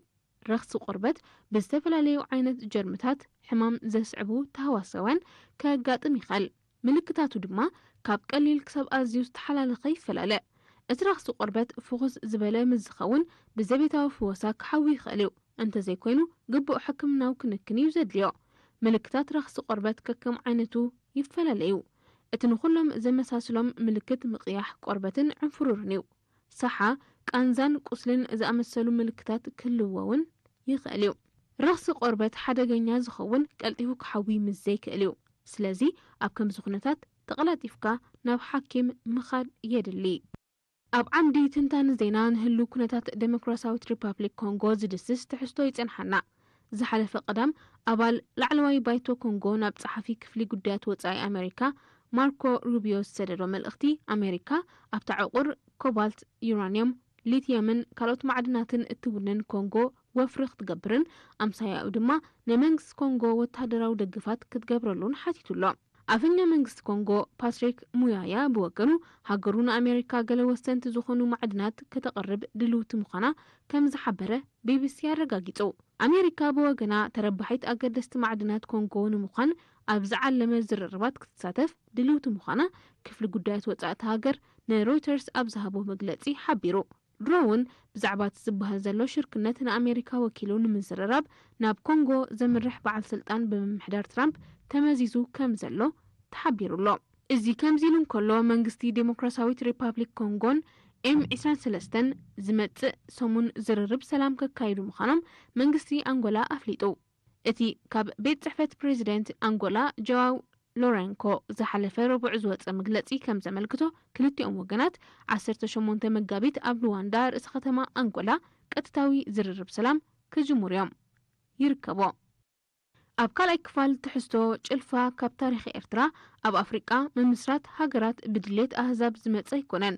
ረኽሲ ቆርበት ብዝተፈላለዩ ዓይነት ጀርምታት ሕማም ዘስዕቡ ተህዋሳውያን ከጋጥም ይኽእል። ምልክታቱ ድማ ካብ ቀሊል ክሳብ ኣዝዩ ዝተሓላለኸ ይፈላለ። እቲ ረኽሲ ቆርበት ፍኹስ ዝበለ ምስ ዝኸውን ብዘቤታዊ ፍወሳ ክሓዊ ይኽእል እዩ። እንተዘይኮይኑ ግቡእ ሕክምናዊ ክንክን እዩ ዘድልዮ። ምልክታት ረኽሲ ቆርበት ከከም ዓይነቱ ይፈላለ እዩ። እቲ ንኹሎም ዘመሳስሎም ምልክት ምቕያሕ ቆርበትን ዕንፍሩርን እዩ። ሳሓ፣ ቃንዛን ቁስልን ዝኣመሰሉ ምልክታት ክህልዎ እውን ይኽእል እዩ። ረኽሲ ቆርበት ሓደገኛ ዝኸውን ቀልጢፉ ክሓዊ ምስ ዘይክእል እዩ። ስለዚ ኣብ ከምዚ ኩነታት ተቐላጢፍካ ናብ ሓኪም ምኻድ የድሊ። ኣብ ዓምዲ ትንታነ ዜና ንህሉ ኩነታት ዴሞክራሲያዊት ሪፓብሊክ ኮንጎ ዝድስስ ትሕዝቶ ይጸንሓና። ዝሓለፈ ቀዳም ኣባል ላዕለዋይ ባይቶ ኮንጎ ናብ ጸሓፊ ክፍሊ ጉዳያት ወጻኢ ኣሜሪካ ማርኮ ሩቢዮ ዝሰደዶ መልእኽቲ፣ ኣሜሪካ ኣብታ ዕቑር ኮባልት፣ ዩራንየም፣ ሊትየምን ካልኦት ማዕድናትን እትውንን ኮንጎ ወፍሪ ክትገብርን ኣምሳያኡ ድማ ንመንግስቲ ኮንጎ ወታደራዊ ደግፋት ክትገብረሉን ሓቲቱ ኣሎ። ኣፈኛ መንግስቲ ኮንጎ ፓትሪክ ሙያያ ብወገኑ፣ ሃገሩ ንኣሜሪካ ገለ ወሰንቲ ዝኾኑ ማዕድናት ከተቕርብ ድልውቲ ምዃና ከም ዝሓበረ ቢቢሲ ኣረጋጊጹ። ኣሜሪካ ብወገና፣ ተረባሒት ኣገደስቲ ማዕድናት ኮንጎ ንምዃን ኣብ ዝዓለመ ዝርርባት ክትሳተፍ ድልውቲ ምዃና ክፍሊ ጉዳያት ወጻኢ እታ ሃገር ንሮይተርስ ኣብ ዝሃቦ መግለጺ ሓቢሩ። ድሮ እውን ብዛዕባ እቲ ዝበሃል ዘሎ ሽርክነት ንኣሜሪካ ወኪሉ ንምዝርራብ ናብ ኮንጎ ዘምርሕ በዓል ስልጣን ብምምሕዳር ትራምፕ ተመዚዙ ከም ዘሎ ተሓቢሩ ኣሎ። እዚ ከምዚ ኢሉ እንከሎ፣ መንግስቲ ዴሞክራሲያዊት ሪፓብሊክ ኮንጎን ኤም ዕስራን ሰለስተን ዝመጽእ ሰሙን ዝርርብ ሰላም ከካይዱ ምዃኖም መንግስቲ ኣንጎላ ኣፍሊጡ። እቲ ካብ ቤት ጽሕፈት ፕሬዚደንት ኣንጎላ ጆዋው ሎረንኮ ዝሓለፈ ረቡዕ ዝወጸ መግለጺ ከም ዘመልክቶ፣ ክልቲኦም ወገናት ዓሰርተ ሸሞንተ መጋቢት ኣብ ሉዋንዳ ርእሰ ከተማ ኣንጎላ ቀጥታዊ ዝርርብ ሰላም ክጅምሩ እዮም። ይርከቦ። ኣብ ካልኣይ ክፋል ትሕዝቶ፣ ጭልፋ ካብ ታሪኽ ኤርትራ ኣብ ኣፍሪቃ ምምስራት ሃገራት ብድሌት ኣህዛብ ዝመጸ ኣይኮነን፣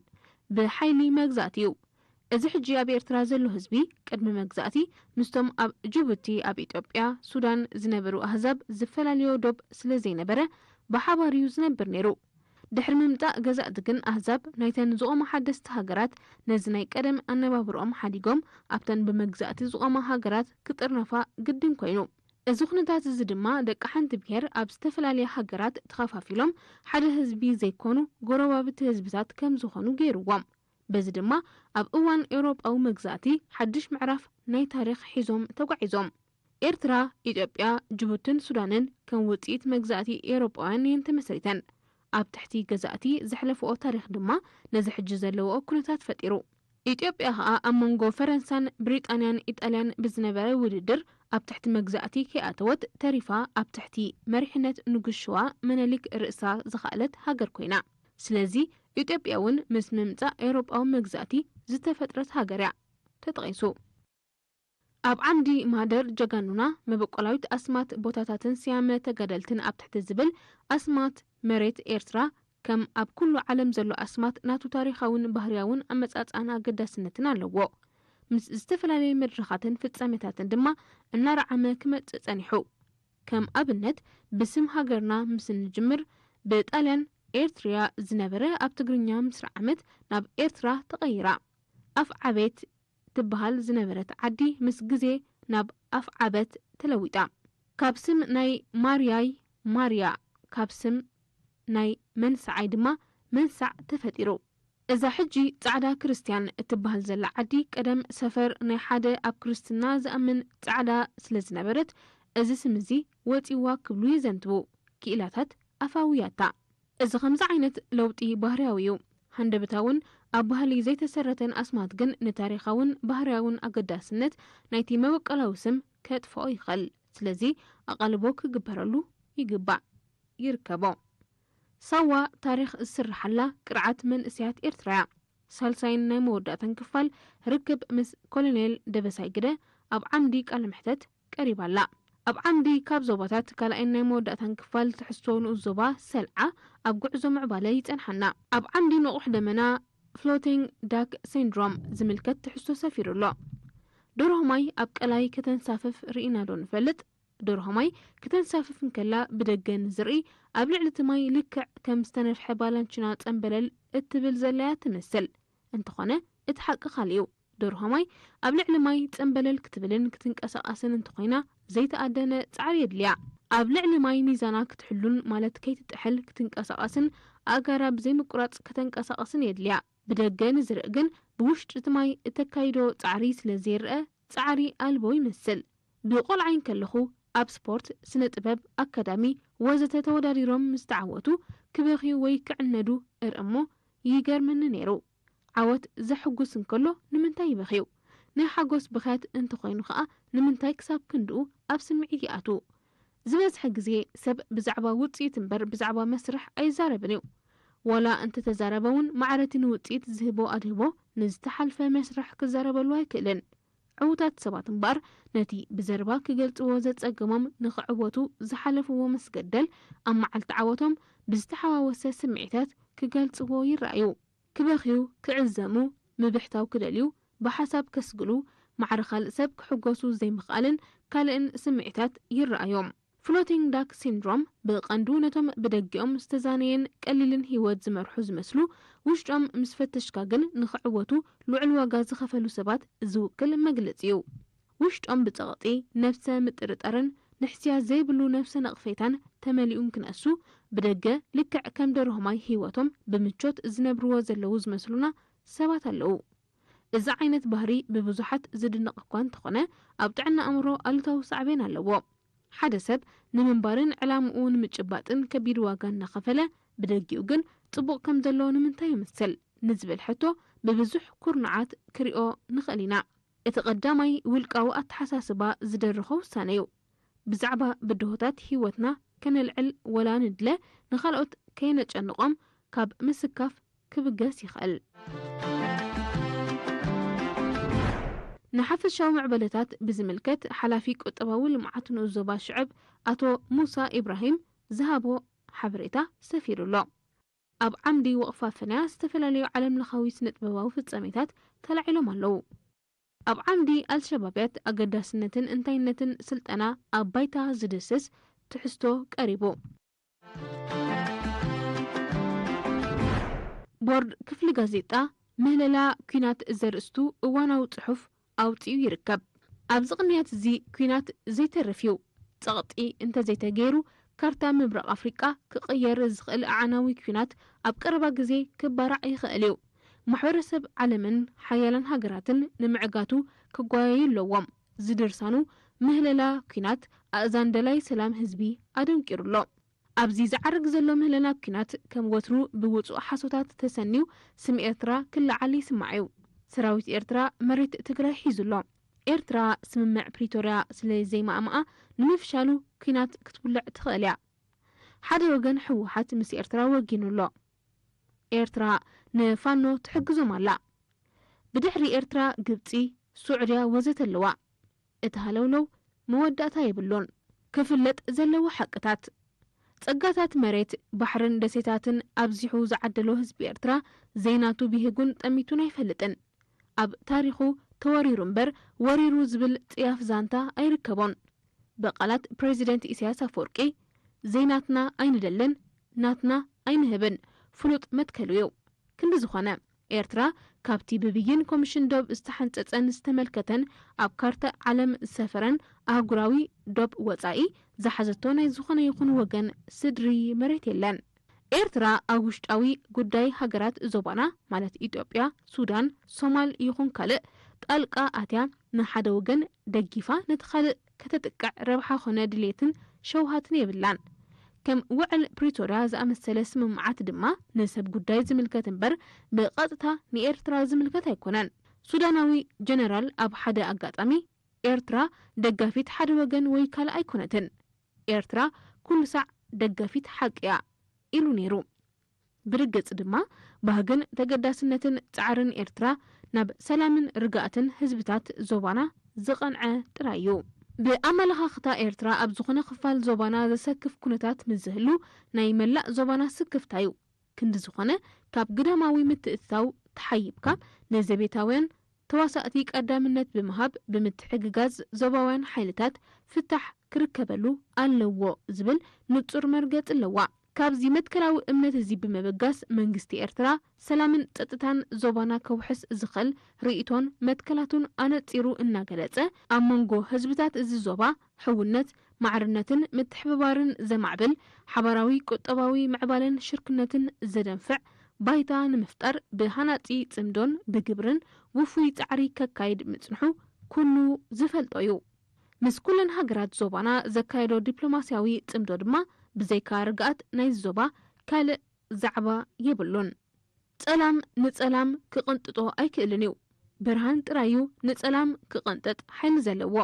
ብሓይሊ መግዛእቲ እዩ። እዚ ሕጂ ኣብ ኤርትራ ዘሎ ህዝቢ ቅድሚ መግዛእቲ ምስቶም ኣብ ጅቡቲ፣ ኣብ ኢትዮጵያ፣ ሱዳን ዝነበሩ ኣህዛብ ዝፈላለዮ ዶብ ስለ ዘይነበረ ብሓባር እዩ ዝነብር ነይሩ። ድሕሪ ምምጻእ ገዛእቲ ግን ኣህዛብ ናይተን ዝቖማ ሓደስቲ ሃገራት ነዚ ናይ ቀደም ኣነባብርኦም ሓዲጎም ኣብተን ብመግዛእቲ ዝቖማ ሃገራት ክጥርነፋ ግድን ኮይኑ። እዚ ኩነታት እዚ ድማ ደቂ ሓንቲ ብሄር ኣብ ዝተፈላለያ ሃገራት ተኸፋፊሎም ሓደ ህዝቢ ዘይኮኑ ጎረባብቲ ህዝብታት ከም ዝኾኑ ገይርዎም። በዚ ድማ ኣብ እዋን ኤውሮጳዊ መግዛእቲ ሓድሽ ምዕራፍ ናይ ታሪኽ ሒዞም ተጓዒዞም። ኤርትራ፣ ኢትዮጵያ፣ ጅቡትን ሱዳንን ከም ውጽኢት መግዛእቲ ኤውሮጳውያን እየን ተመስሪተን። ኣብ ትሕቲ ገዛእቲ ዘሕለፍኦ ታሪኽ ድማ ነዚ ሕጂ ዘለውኦ ኩነታት ፈጢሩ። ኢትዮጵያ ኸኣ ኣብ መንጎ ፈረንሳን ብሪጣንያን ኢጣልያን ብዝነበረ ውድድር ኣብ ትሕቲ መግዛእቲ ከይኣተወት ተሪፋ ኣብ ትሕቲ መሪሕነት ንጉስ ሽዋ መነሊክ ርእሳ ዝኸኣለት ሃገር ኮይና። ስለዚ ኢትዮጵያ እውን ምስ ምምጻእ ኤውሮጳዊ መግዛእቲ ዝተፈጥረት ሃገር እያ ተጠቒሱ። ኣብ ዓምዲ ማህደር ጀጋኑና መበቆላዊት ኣስማት ቦታታትን ስያመ ተጋደልትን ኣብ ትሕቲ ዝብል ኣስማት መሬት ኤርትራ ከም ኣብ ኩሉ ዓለም ዘሎ ኣስማት ናቱ ታሪኻውን ባህርያውን ኣመጻጽኣን ኣገዳስነትን ኣለዎ። ምስ ዝተፈላለየ መድረኻትን ፍጻሜታትን ድማ እናረዓመ ክመጽእ ጸኒሑ። ከም ኣብነት ብስም ሃገርና ምስ እንጅምር ብጣልያን ኤርትርያ ዝነበረ ኣብ ትግርኛ ምስ ረዓመት ናብ ኤርትራ ተቐይራ። ኣፍ ዓቤት ትበሃል ዝነበረት ዓዲ ምስ ግዜ ናብ ኣፍ ዓበት ተለዊጣ። ካብ ስም ናይ ማርያይ ማርያ፣ ካብ ስም ናይ መንስዓይ ድማ መንሳዕ ተፈጢሩ። እዛ ሕጂ ጻዕዳ ክርስትያን እትበሃል ዘላ ዓዲ ቀደም ሰፈር ናይ ሓደ ኣብ ክርስትና ዝኣምን ጻዕዳ ስለ ዝነበረት እዚ ስም እዚ ወጺዋ ክብሉ የዘንትዉ ክኢላታት ኣፋውያታ። እዚ ከምዚ ዓይነት ለውጢ ባህርያዊ እዩ። ሃንደበታውን ኣብ ባህሊ ዘይተሰረተን ኣስማት ግን ንታሪኻውን ባህርያውን ኣገዳስነት ናይቲ መበቆላዊ ስም ከጥፍኦ ይኽእል። ስለዚ ኣቓልቦ ክግበረሉ ይግባእ። ይርከቦ። ሳዋ ታሪኽ ዝስርሓላ ቅርዓት መንእሰያት ኤርትራ እያ። ሳልሳይን ናይ መወዳእታን ክፋል ርክብ ምስ ኮሎኔል ደበሳይ ግደ ኣብ ዓምዲ ቃለ መሕተት ቀሪባ ኣላ። ኣብ ዓምዲ ካብ ዞባታት ካልኣይን ናይ መወዳእታን ክፋል ትሕዝቶ ንኡስ ዞባ ሰልዓ ኣብ ጉዕዞ ምዕባለ ይጸንሓና። ኣብ ዓምዲ ንቑሕ ደመና ፍሎቲንግ ዳክ ሲንድሮም ዝምልከት ትሕዝቶ ሰፊሩ ኣሎ። ደርሆ ማይ ኣብ ቀላይ ከተንሳፍፍ ርኢና ዶ ንፈልጥ? ደርሆ ማይ ከተንሳፍፍ እንከላ ብደገ ንዝርኢ ኣብ ልዕሊ እቲ ማይ ልክዕ ከም ዝተነፍሐ ባላንቺና ጸንበለል እትብል ዘለያ ትመስል። እንተኾነ እቲ ሓቂ ካልእ እዩ። ደርሆ ማይ ኣብ ልዕሊ ማይ ጸንበለል ክትብልን ክትንቀሳቐስን እንተኾይና ዘይተኣደነ ጻዕሪ የድልያ። ኣብ ልዕሊ ማይ ሚዛና ክትሕሉን ማለት ከይትጥሕል ክትንቀሳቐስን ኣእጋራ ብዘይምቁራጽ ከተንቀሳቐስን የድልያ። ብደገ ንዝርኢ ግን ብውሽጢ እቲ ማይ እተካይዶ ጻዕሪ ስለ ዘይረኣ ጻዕሪ ኣልቦ ይመስል። ብቆልዓ እንከለኹ ኣብ ስፖርት፣ ስነ ጥበብ፣ ኣካዳሚ ወዘተ ተወዳዲሮም ምስ ተዓወቱ ክበኽዩ ወይ ክዕነዱ እርኢ እሞ ይገርመኒ ነይሩ። ዓወት ዘሕጉስ እንከሎ ንምንታይ ይበኽዩ? ናይ ሓጎስ ብኽያት እንተኾይኑ ኸኣ ንምንታይ ክሳብ ክንድኡ ኣብ ስምዒት ይኣትዉ? ዝበዝሐ ግዜ ሰብ ብዛዕባ ውጽኢት እምበር ብዛዕባ መስርሕ ኣይዛረብን እዩ። ዋላ እንተተዛረበ እውን ማዕረቲ ንውጽኢት ዝህቦ ኣድህቦ ንዝተሓልፈ መስርሕ ክዛረበሉ ኣይክእልን። ዕዉታት ሰባት እምበኣር ነቲ ብዘረባ ክገልጽዎ ዘጸገሞም ንኽዕወቱ ዝሓለፍዎ መስገደል ኣብ መዓልቲ ዓወቶም ብዝተሓዋወሰ ስምዒታት ክገልጽዎ ይረኣዩ። ክበኽዩ፣ ክዕዘሙ፣ ምብሕታው ክደልዩ፣ ብሓሳብ ከስግሉ፣ ማዕረ ካልእ ሰብ ክሕጎሱ ዘይምኽኣልን ካልእን ስምዒታት ይረኣዮም። ፍሎቲንግ ዳክ ሲንድሮም ብቐንዱ ነቶም ብደጊኦም ዝተዛነየን ቀሊልን ህይወት ዝመርሑ ዝመስሉ፣ ውሽጦም ምስ ፈተሽካ ግን ንኽዕወቱ ልዑል ዋጋ ዝኸፈሉ ሰባት ዝውክል መግለጺ እዩ። ውሽጦም ብጸቕጢ፣ ነብሰ ምጥርጣርን ንሕስያ ዘይብሉ ነብሰ ነቕፌታን ተመሊኡ እንክነሱ፣ ብደገ ልክዕ ከም ደርሆ ማይ ህይወቶም ብምቾት ዝነብርዎ ዘለዉ ዝመስሉና ሰባት ኣለዉ። እዚ ዓይነት ባህሪ ብብዙሓት ዝድነቕ እኳ እንተኾነ፣ ኣብ ጥዕና ኣእምሮ ኣሉታዊ ሳዕቤን ኣለዎ። ሓደ ሰብ ንምንባርን ዕላምኡ ንምጭባጥን ከቢድ ዋጋ እናኸፈለ፣ ብደጊኡ ግን ጽቡቕ ከም ዘሎ ንምንታይ ይምስል ንዝብል ሕቶ ብብዙሕ ኩርናዓት ክሪኦ ንኽእል ኢና። እቲ ቀዳማይ ውልቃዊ ኣተሓሳስባ ዝደርኾ ውሳነ እዩ። ብዛዕባ ብድሆታት ህይወትና ከነልዕል ወላ ንድለ ንኻልኦት ከየነጨንቖም ካብ ምስካፍ ክብገስ ይኽእል። ንሓፈሻዊ ምዕበለታት ብዝምልከት ሓላፊ ቁጠባዊ ልምዓት ንኡስ ዞባ ሽዕብ ኣቶ ሙሳ ኢብራሂም ዝሃቦ ሓበሬታ ሰፊሩ ኣሎ። ኣብ ዓምዲ ወቕፋ ፈንያ ዝተፈላለዩ ዓለምለኻዊ ስነ ጥበባዊ ፍጻሜታት ተላዒሎም ኣለዉ። ኣብ ዓምዲ ኣልሸባብያት ኣገዳስነትን እንታይነትን ስልጠና ኣብ ባይታ ዝድስስ ትሕዝቶ ቀሪቡ። ቦርድ ክፍሊ ጋዜጣ ምህለላ ኲናት ዘርእስቱ እዋናዊ ጽሑፍ ኣውጺኡ ይርከብ። ኣብዚ ቅንያት እዚ ኲናት ዘይተርፍ እዩ። ጸቕጢ እንተዘይተገይሩ ካርታ ምብራቕ ኣፍሪቃ ክቕየር ዝኽእል ኣዕናዊ ኲናት ኣብ ቀረባ ግዜ ክባራዕ ይኽእል እዩ። ማሕበረሰብ ዓለምን ሓያላን ሃገራትን ንምዕጋቱ ክጓየዩ ኣለዎም። ዝድርሳኑ ምህለላ ኲናት ኣእዛን ደላይ ሰላም ህዝቢ ኣደንቂሩ ኣሎ። ኣብዚ ዝዓርግ ዘሎ ምህለላ ኲናት ከም ወትሩ ብውጹእ ሓሶታት ተሰንዩ ስም ኤርትራ ክለዓል ይስማዕ እዩ። ሰራዊት ኤርትራ መሬት ትግራይ ሒዙ ኣሎ። ኤርትራ ስምምዕ ፕሪቶርያ ስለ ዘይማእማኣ ንምፍሻሉ ኲናት ክትውልዕ ትኽእል እያ። ሓደ ወገን ህወሓት ምስ ኤርትራ ወጊኑ ኣሎ። ኤርትራ ንፋኖ ትሕግዞም ኣላ። ብድሕሪ ኤርትራ ግብጺ፣ ሱዕድያ ወዘተ ኣለዋ። እቲ ሃለውለው መወዳእታ የብሉን። ክፍለጥ ዘለዎ ሓቅታት። ጸጋታት መሬት፣ ባሕርን ደሴታትን ኣብዚሑ ዝዓደሎ ህዝቢ ኤርትራ ዘይናቱ ብሂጉን ጠሚቱን ኣይፈልጥን። ኣብ ታሪኹ ተወሪሩ እምበር ወሪሩ ዝብል ጽያፍ ዛንታ ኣይርከቦን። ብቓላት ፕረዚደንት ኢሳያስ ኣፈወርቂ፣ ዘይናትና ኣይንደልን፣ ናትና ኣይንህብን ፍሉጥ መትከሉ እዩ። ክንዲ ዝኾነ፣ ኤርትራ ካብቲ ብብይን ኮሚሽን ዶብ ዝተሓንጸጸን ዝተመልከተን ኣብ ካርታ ዓለም ዝሰፈረን ኣህጉራዊ ዶብ ወጻኢ ዝሓዘቶ ናይ ዝኾነ ይኹን ወገን ስድሪ መሬት የለን። ኤርትራ ኣብ ውሽጣዊ ጉዳይ ሃገራት ዞባና፣ ማለት ኢትዮጵያ፣ ሱዳን፣ ሶማል ይኹን ካልእ፣ ጣልቃ ኣትያ ንሓደ ወገን ደጊፋ ነቲ ካልእ ከተጥቅዕ ረብሓ ኾነ ድሌትን ሸውሃትን የብላን። ከም ውዕል ፕሪቶርያ ዝኣመሰለ ስምምዓት ድማ ንሰብ ጉዳይ ዝምልከት እምበር ብቐጥታ ንኤርትራ ዝምልከት ኣይኮነን። ሱዳናዊ ጀነራል ኣብ ሓደ ኣጋጣሚ፣ ኤርትራ ደጋፊት ሓደ ወገን ወይ ካልእ ኣይኮነትን። ኤርትራ ኩሉ ሳዕ ደጋፊት ሓቂ እያ ኢሉ ነይሩ። ብርግጽ ድማ ባህግን ተገዳስነትን ጻዕርን ኤርትራ ናብ ሰላምን ርግኣትን ህዝብታት ዞባና ዝቐንዐ ጥራይ እዩ። ብኣመለኻኽታ ኤርትራ ኣብ ዝኾነ ክፋል ዞባና ዘሰክፍ ኩነታት ምስ ዝህሉ ናይ መላእ ዞባና ስክፍታ እዩ። ክንዲ ዝኾነ ካብ ግዳማዊ ምትእትታው ተሓይብካ ንዘቤታውያን ተዋሳእቲ ቀዳምነት ብምሃብ ብምትሕግጋዝ ዞባውያን ሓይልታት ፍታሕ ክርከበሉ ኣለዎ ዝብል ንጹር መርገጽ ኣለዋ። ካብዚ መትከላዊ እምነት እዚ ብምብጋስ መንግስቲ ኤርትራ ሰላምን ጸጥታን ዞባና ከውሕስ ዝኽእል ርእይቶን መትከላቱን ኣነጺሩ እናገለጸ ኣብ መንጎ ህዝብታት እዚ ዞባ ሕውነት፣ ማዕርነትን ምትሕብባርን ዘማዕብል ሓባራዊ ቁጠባዊ ምዕባለን ሽርክነትን ዘደንፍዕ ባይታ ንምፍጣር ብሃናጺ ጽምዶን ብግብርን ውፉይ ጻዕሪ ከካይድ ምጽንሑ ኩሉ ዝፈልጦ እዩ። ምስ ኩለን ሃገራት ዞባና ዘካየዶ ዲፕሎማስያዊ ጽምዶ ድማ ብዘይካ ርግኣት ናይዚ ዞባ ካልእ ዛዕባ የብሉን። ጸላም ንጸላም ክቕንጥጦ ኣይክእልን እዩ። ብርሃን ጥራይ እዩ ንጸላም ክቕንጥጥ ሓይሊ ዘለዎ።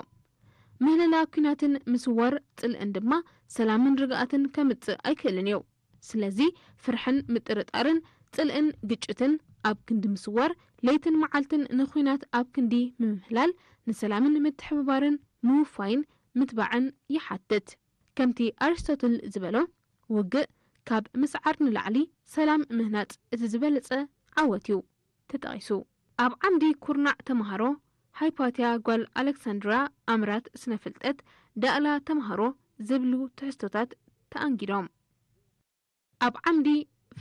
ምህለላ ኲናትን ምስዋር ጽልእን ድማ ሰላምን ርግኣትን ከምጽእ ኣይክእልን እዩ። ስለዚ ፍርሕን ምጥርጣርን ጽልእን ግጭትን ኣብ ክንዲ ምስዋር ለይትን መዓልትን ንኲናት ኣብ ክንዲ ምምህላል ንሰላምን ምትሕብባርን ምውፋይን ምትባዕን ይሓትት። ከምቲ ኣርስቶትል ዝበሎ፣ ውግእ ካብ ምስዓር ንላዕሊ ሰላም ምህናጽ እቲ ዝበለጸ ዓወት እዩ ተጠቒሱ። ኣብ ዓምዲ ኩርናዕ ተመሃሮ ሃይፓትያ ጓል ኣሌክሳንድራ ኣምራት ስነ ፍልጠት ዳእላ ተመሃሮ ዝብሉ ትሕዝቶታት ተኣንጊዶም። ኣብ ዓምዲ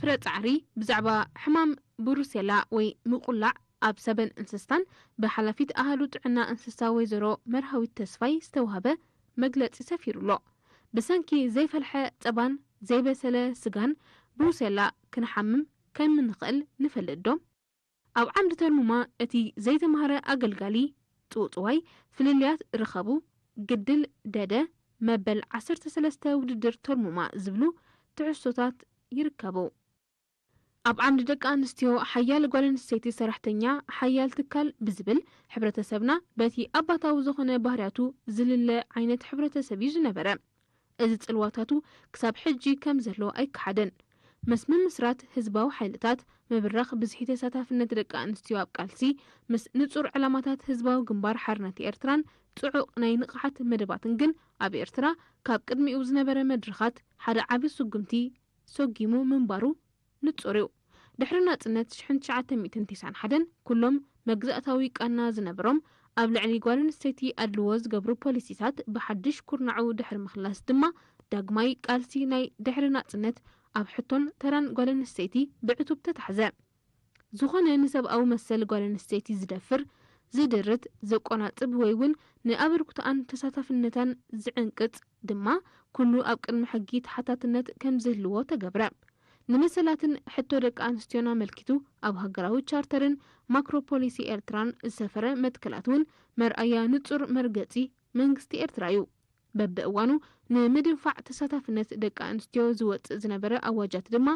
ፍረ ጻዕሪ ብዛዕባ ሕማም ብሩሴላ ወይ ምቁላዕ ኣብ ሰበን እንስሳን ብሓላፊት ኣሃዱ ጥዕና እንስሳ ወይዘሮ መርሃዊት ተስፋይ ዝተዋህበ መግለጺ ሰፊሩ ኣሎ። ብሰንኪ ዘይፈልሐ ጸባን ዘይበሰለ ስጋን ብሩሴላ ክንሓምም ከም እንኽእል ንፈልጥ ዶ? ኣብ ዓምዲ ተርሙማ እቲ ዘይተማህረ ኣገልጋሊ ጽውጽዋይ ፍልልያት ርኸቡ፣ ግድል ደደ፣ መበል ዓሰርተ ሰለስተ ውድድር ተርሙማ ዝብሉ ትሕዝቶታት ይርከቡ። ኣብ ዓምዲ ደቂ ኣንስትዮ ሓያል ጓል ኣንስተይቲ ሰራሕተኛ ሓያል ትካል ብዝብል ሕብረተሰብና በቲ ኣባታዊ ዝኾነ ባህርያቱ ዝልለ ዓይነት ሕብረተሰብ እዩ ዝነበረ። እዚ ጽልዋታቱ ክሳብ ሕጂ ከም ዘሎ ኣይከሓደን። ምስ ምምስራት ህዝባዊ ሓይልታት፣ ምብራኽ ብዝሒ ተሳታፍነት ደቂ ኣንስትዮ ኣብ ቃልሲ፣ ምስ ንጹር ዕላማታት ህዝባዊ ግንባር ሓርነት ኤርትራን ጽዑቕ ናይ ንቕሓት መደባትን ግን ኣብ ኤርትራ ካብ ቅድሚኡ ዝነበረ መድረኻት ሓደ ዓቢ ስጉምቲ ሰጒሙ ምንባሩ ንጹር እዩ። ድሕሪ ናጽነት ሽሕን ትሽዓተ ሚእትን ተስዓን ሓደን ኩሎም መግዛእታዊ ቃና ዝነበሮም ኣብ ልዕሊ ጓል ኣንስተይቲ ኣድልዎ ዝገብሩ ፖሊሲታት ብሓድሽ ኩርናዑ ድሕሪ ምኽላስ ድማ ዳግማይ ቃልሲ ናይ ድሕሪ ናጽነት ኣብ ሕቶን ተራን ጓል ኣንስተይቲ ብዕቱብ ተታሕዘ። ዝኾነ ንሰብኣዊ መሰል ጓል ኣንስተይቲ ዝደፍር፣ ዝድርት፣ ዘቆናጽብ ወይ እውን ንኣበርክቶኣን ተሳታፍነታን ዝዕንቅጽ ድማ ኩሉ ኣብ ቅድሚ ሕጊ ተሓታትነት ከም ዝህልዎ ተገብረ። ንመሰላትን ሕቶ ደቂ ኣንስትዮን ኣመልኪቱ ኣብ ሃገራዊ ቻርተርን ማክሮ ፖሊሲ ኤርትራን ዝሰፈረ መትከላት እውን መርኣያ ንጹር መርገጺ መንግስቲ ኤርትራ እዩ። በብእዋኑ ንምድንፋዕ ተሳታፍነት ደቂ ኣንስትዮ ዝወጽእ ዝነበረ ኣዋጃት ድማ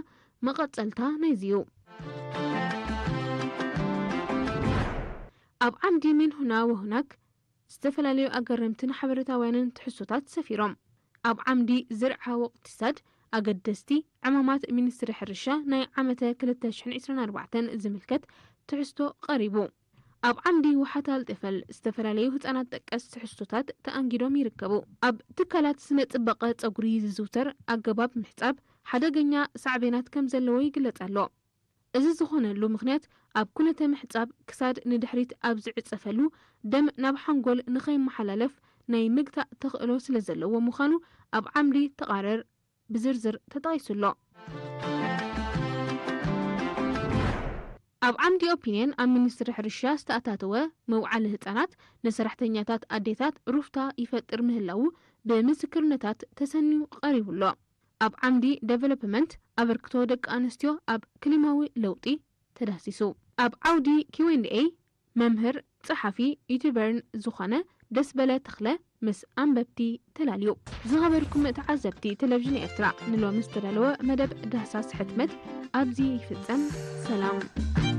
መቐጸልታ ናይዚ እዩ። ኣብ ዓምዲ ሜንሁና ወሁናክ ዝተፈላለዩ ኣገረምትን ሓበሬታውያንን ትሕዝቶታት ሰፊሮም። ኣብ ዓምዲ ዝርዓ ወቅትሳድ ኣገደስቲ ዕማማት ሚኒስትሪ ሕርሻ ናይ ዓመተ ክልተ ሽሕን ዕስራን ኣርባዕተን ዝምልከት ትሕዝቶ ቀሪቡ። ኣብ ዓምዲ ውሓት ኣልጥፈል ዝተፈላለዩ ህጻናት ጠቀስ ትሕዝቶታት ተኣንጊዶም ይርከቡ። ኣብ ትካላት ስነ ጽባቐ ጸጉሪ ዝዝውተር ኣገባብ ምሕጻብ ሓደገኛ ሳዕቤናት ከም ዘለዎ ይግለጽ ኣሎ። እዚ ዝኾነሉ ምኽንያት ኣብ ኩነተ ምሕጻብ ክሳድ ንድሕሪት ኣብ ዝዕጸፈሉ ደም ናብ ሓንጎል ንኸይመሓላለፍ ናይ ምግታእ ተኽእሎ ስለ ዘለዎ ምዃኑ ኣብ ዓምዲ ተቓረር ብዝርዝር ተጠቒሱ ኣሎ። ኣብ ዓምዲ ኦፒንየን ኣብ ሚኒስትሪ ሕርሻ ዝተኣታተወ መውዓሊ ህጻናት ንሰራሕተኛታት ኣዴታት ሩፍታ ይፈጥር ምህላዉ ብምስክርነታት ተሰንዩ ቀሪቡ ኣሎ። ኣብ ዓምዲ ዴቨሎፕመንት ኣበርክቶ ደቂ ኣንስትዮ ኣብ ክሊማዊ ለውጢ ተዳህሲሱ። ኣብ ዓውዲ ኪው ኤንድ ኤይ መምህር፣ ጸሓፊ፣ ዩቱበርን ዝኾነ ደስበለ ተኽለ ምስ ኣንበብቲ ተላልዩ። ዝኸበርኩም ተዓዘብቲ ቴሌቪዥን ኤርትራ፣ ንሎሚ ዝተዳለወ መደብ ዳህሳስ ሕትመት ኣብዚ ይፍጸም። ሰላም።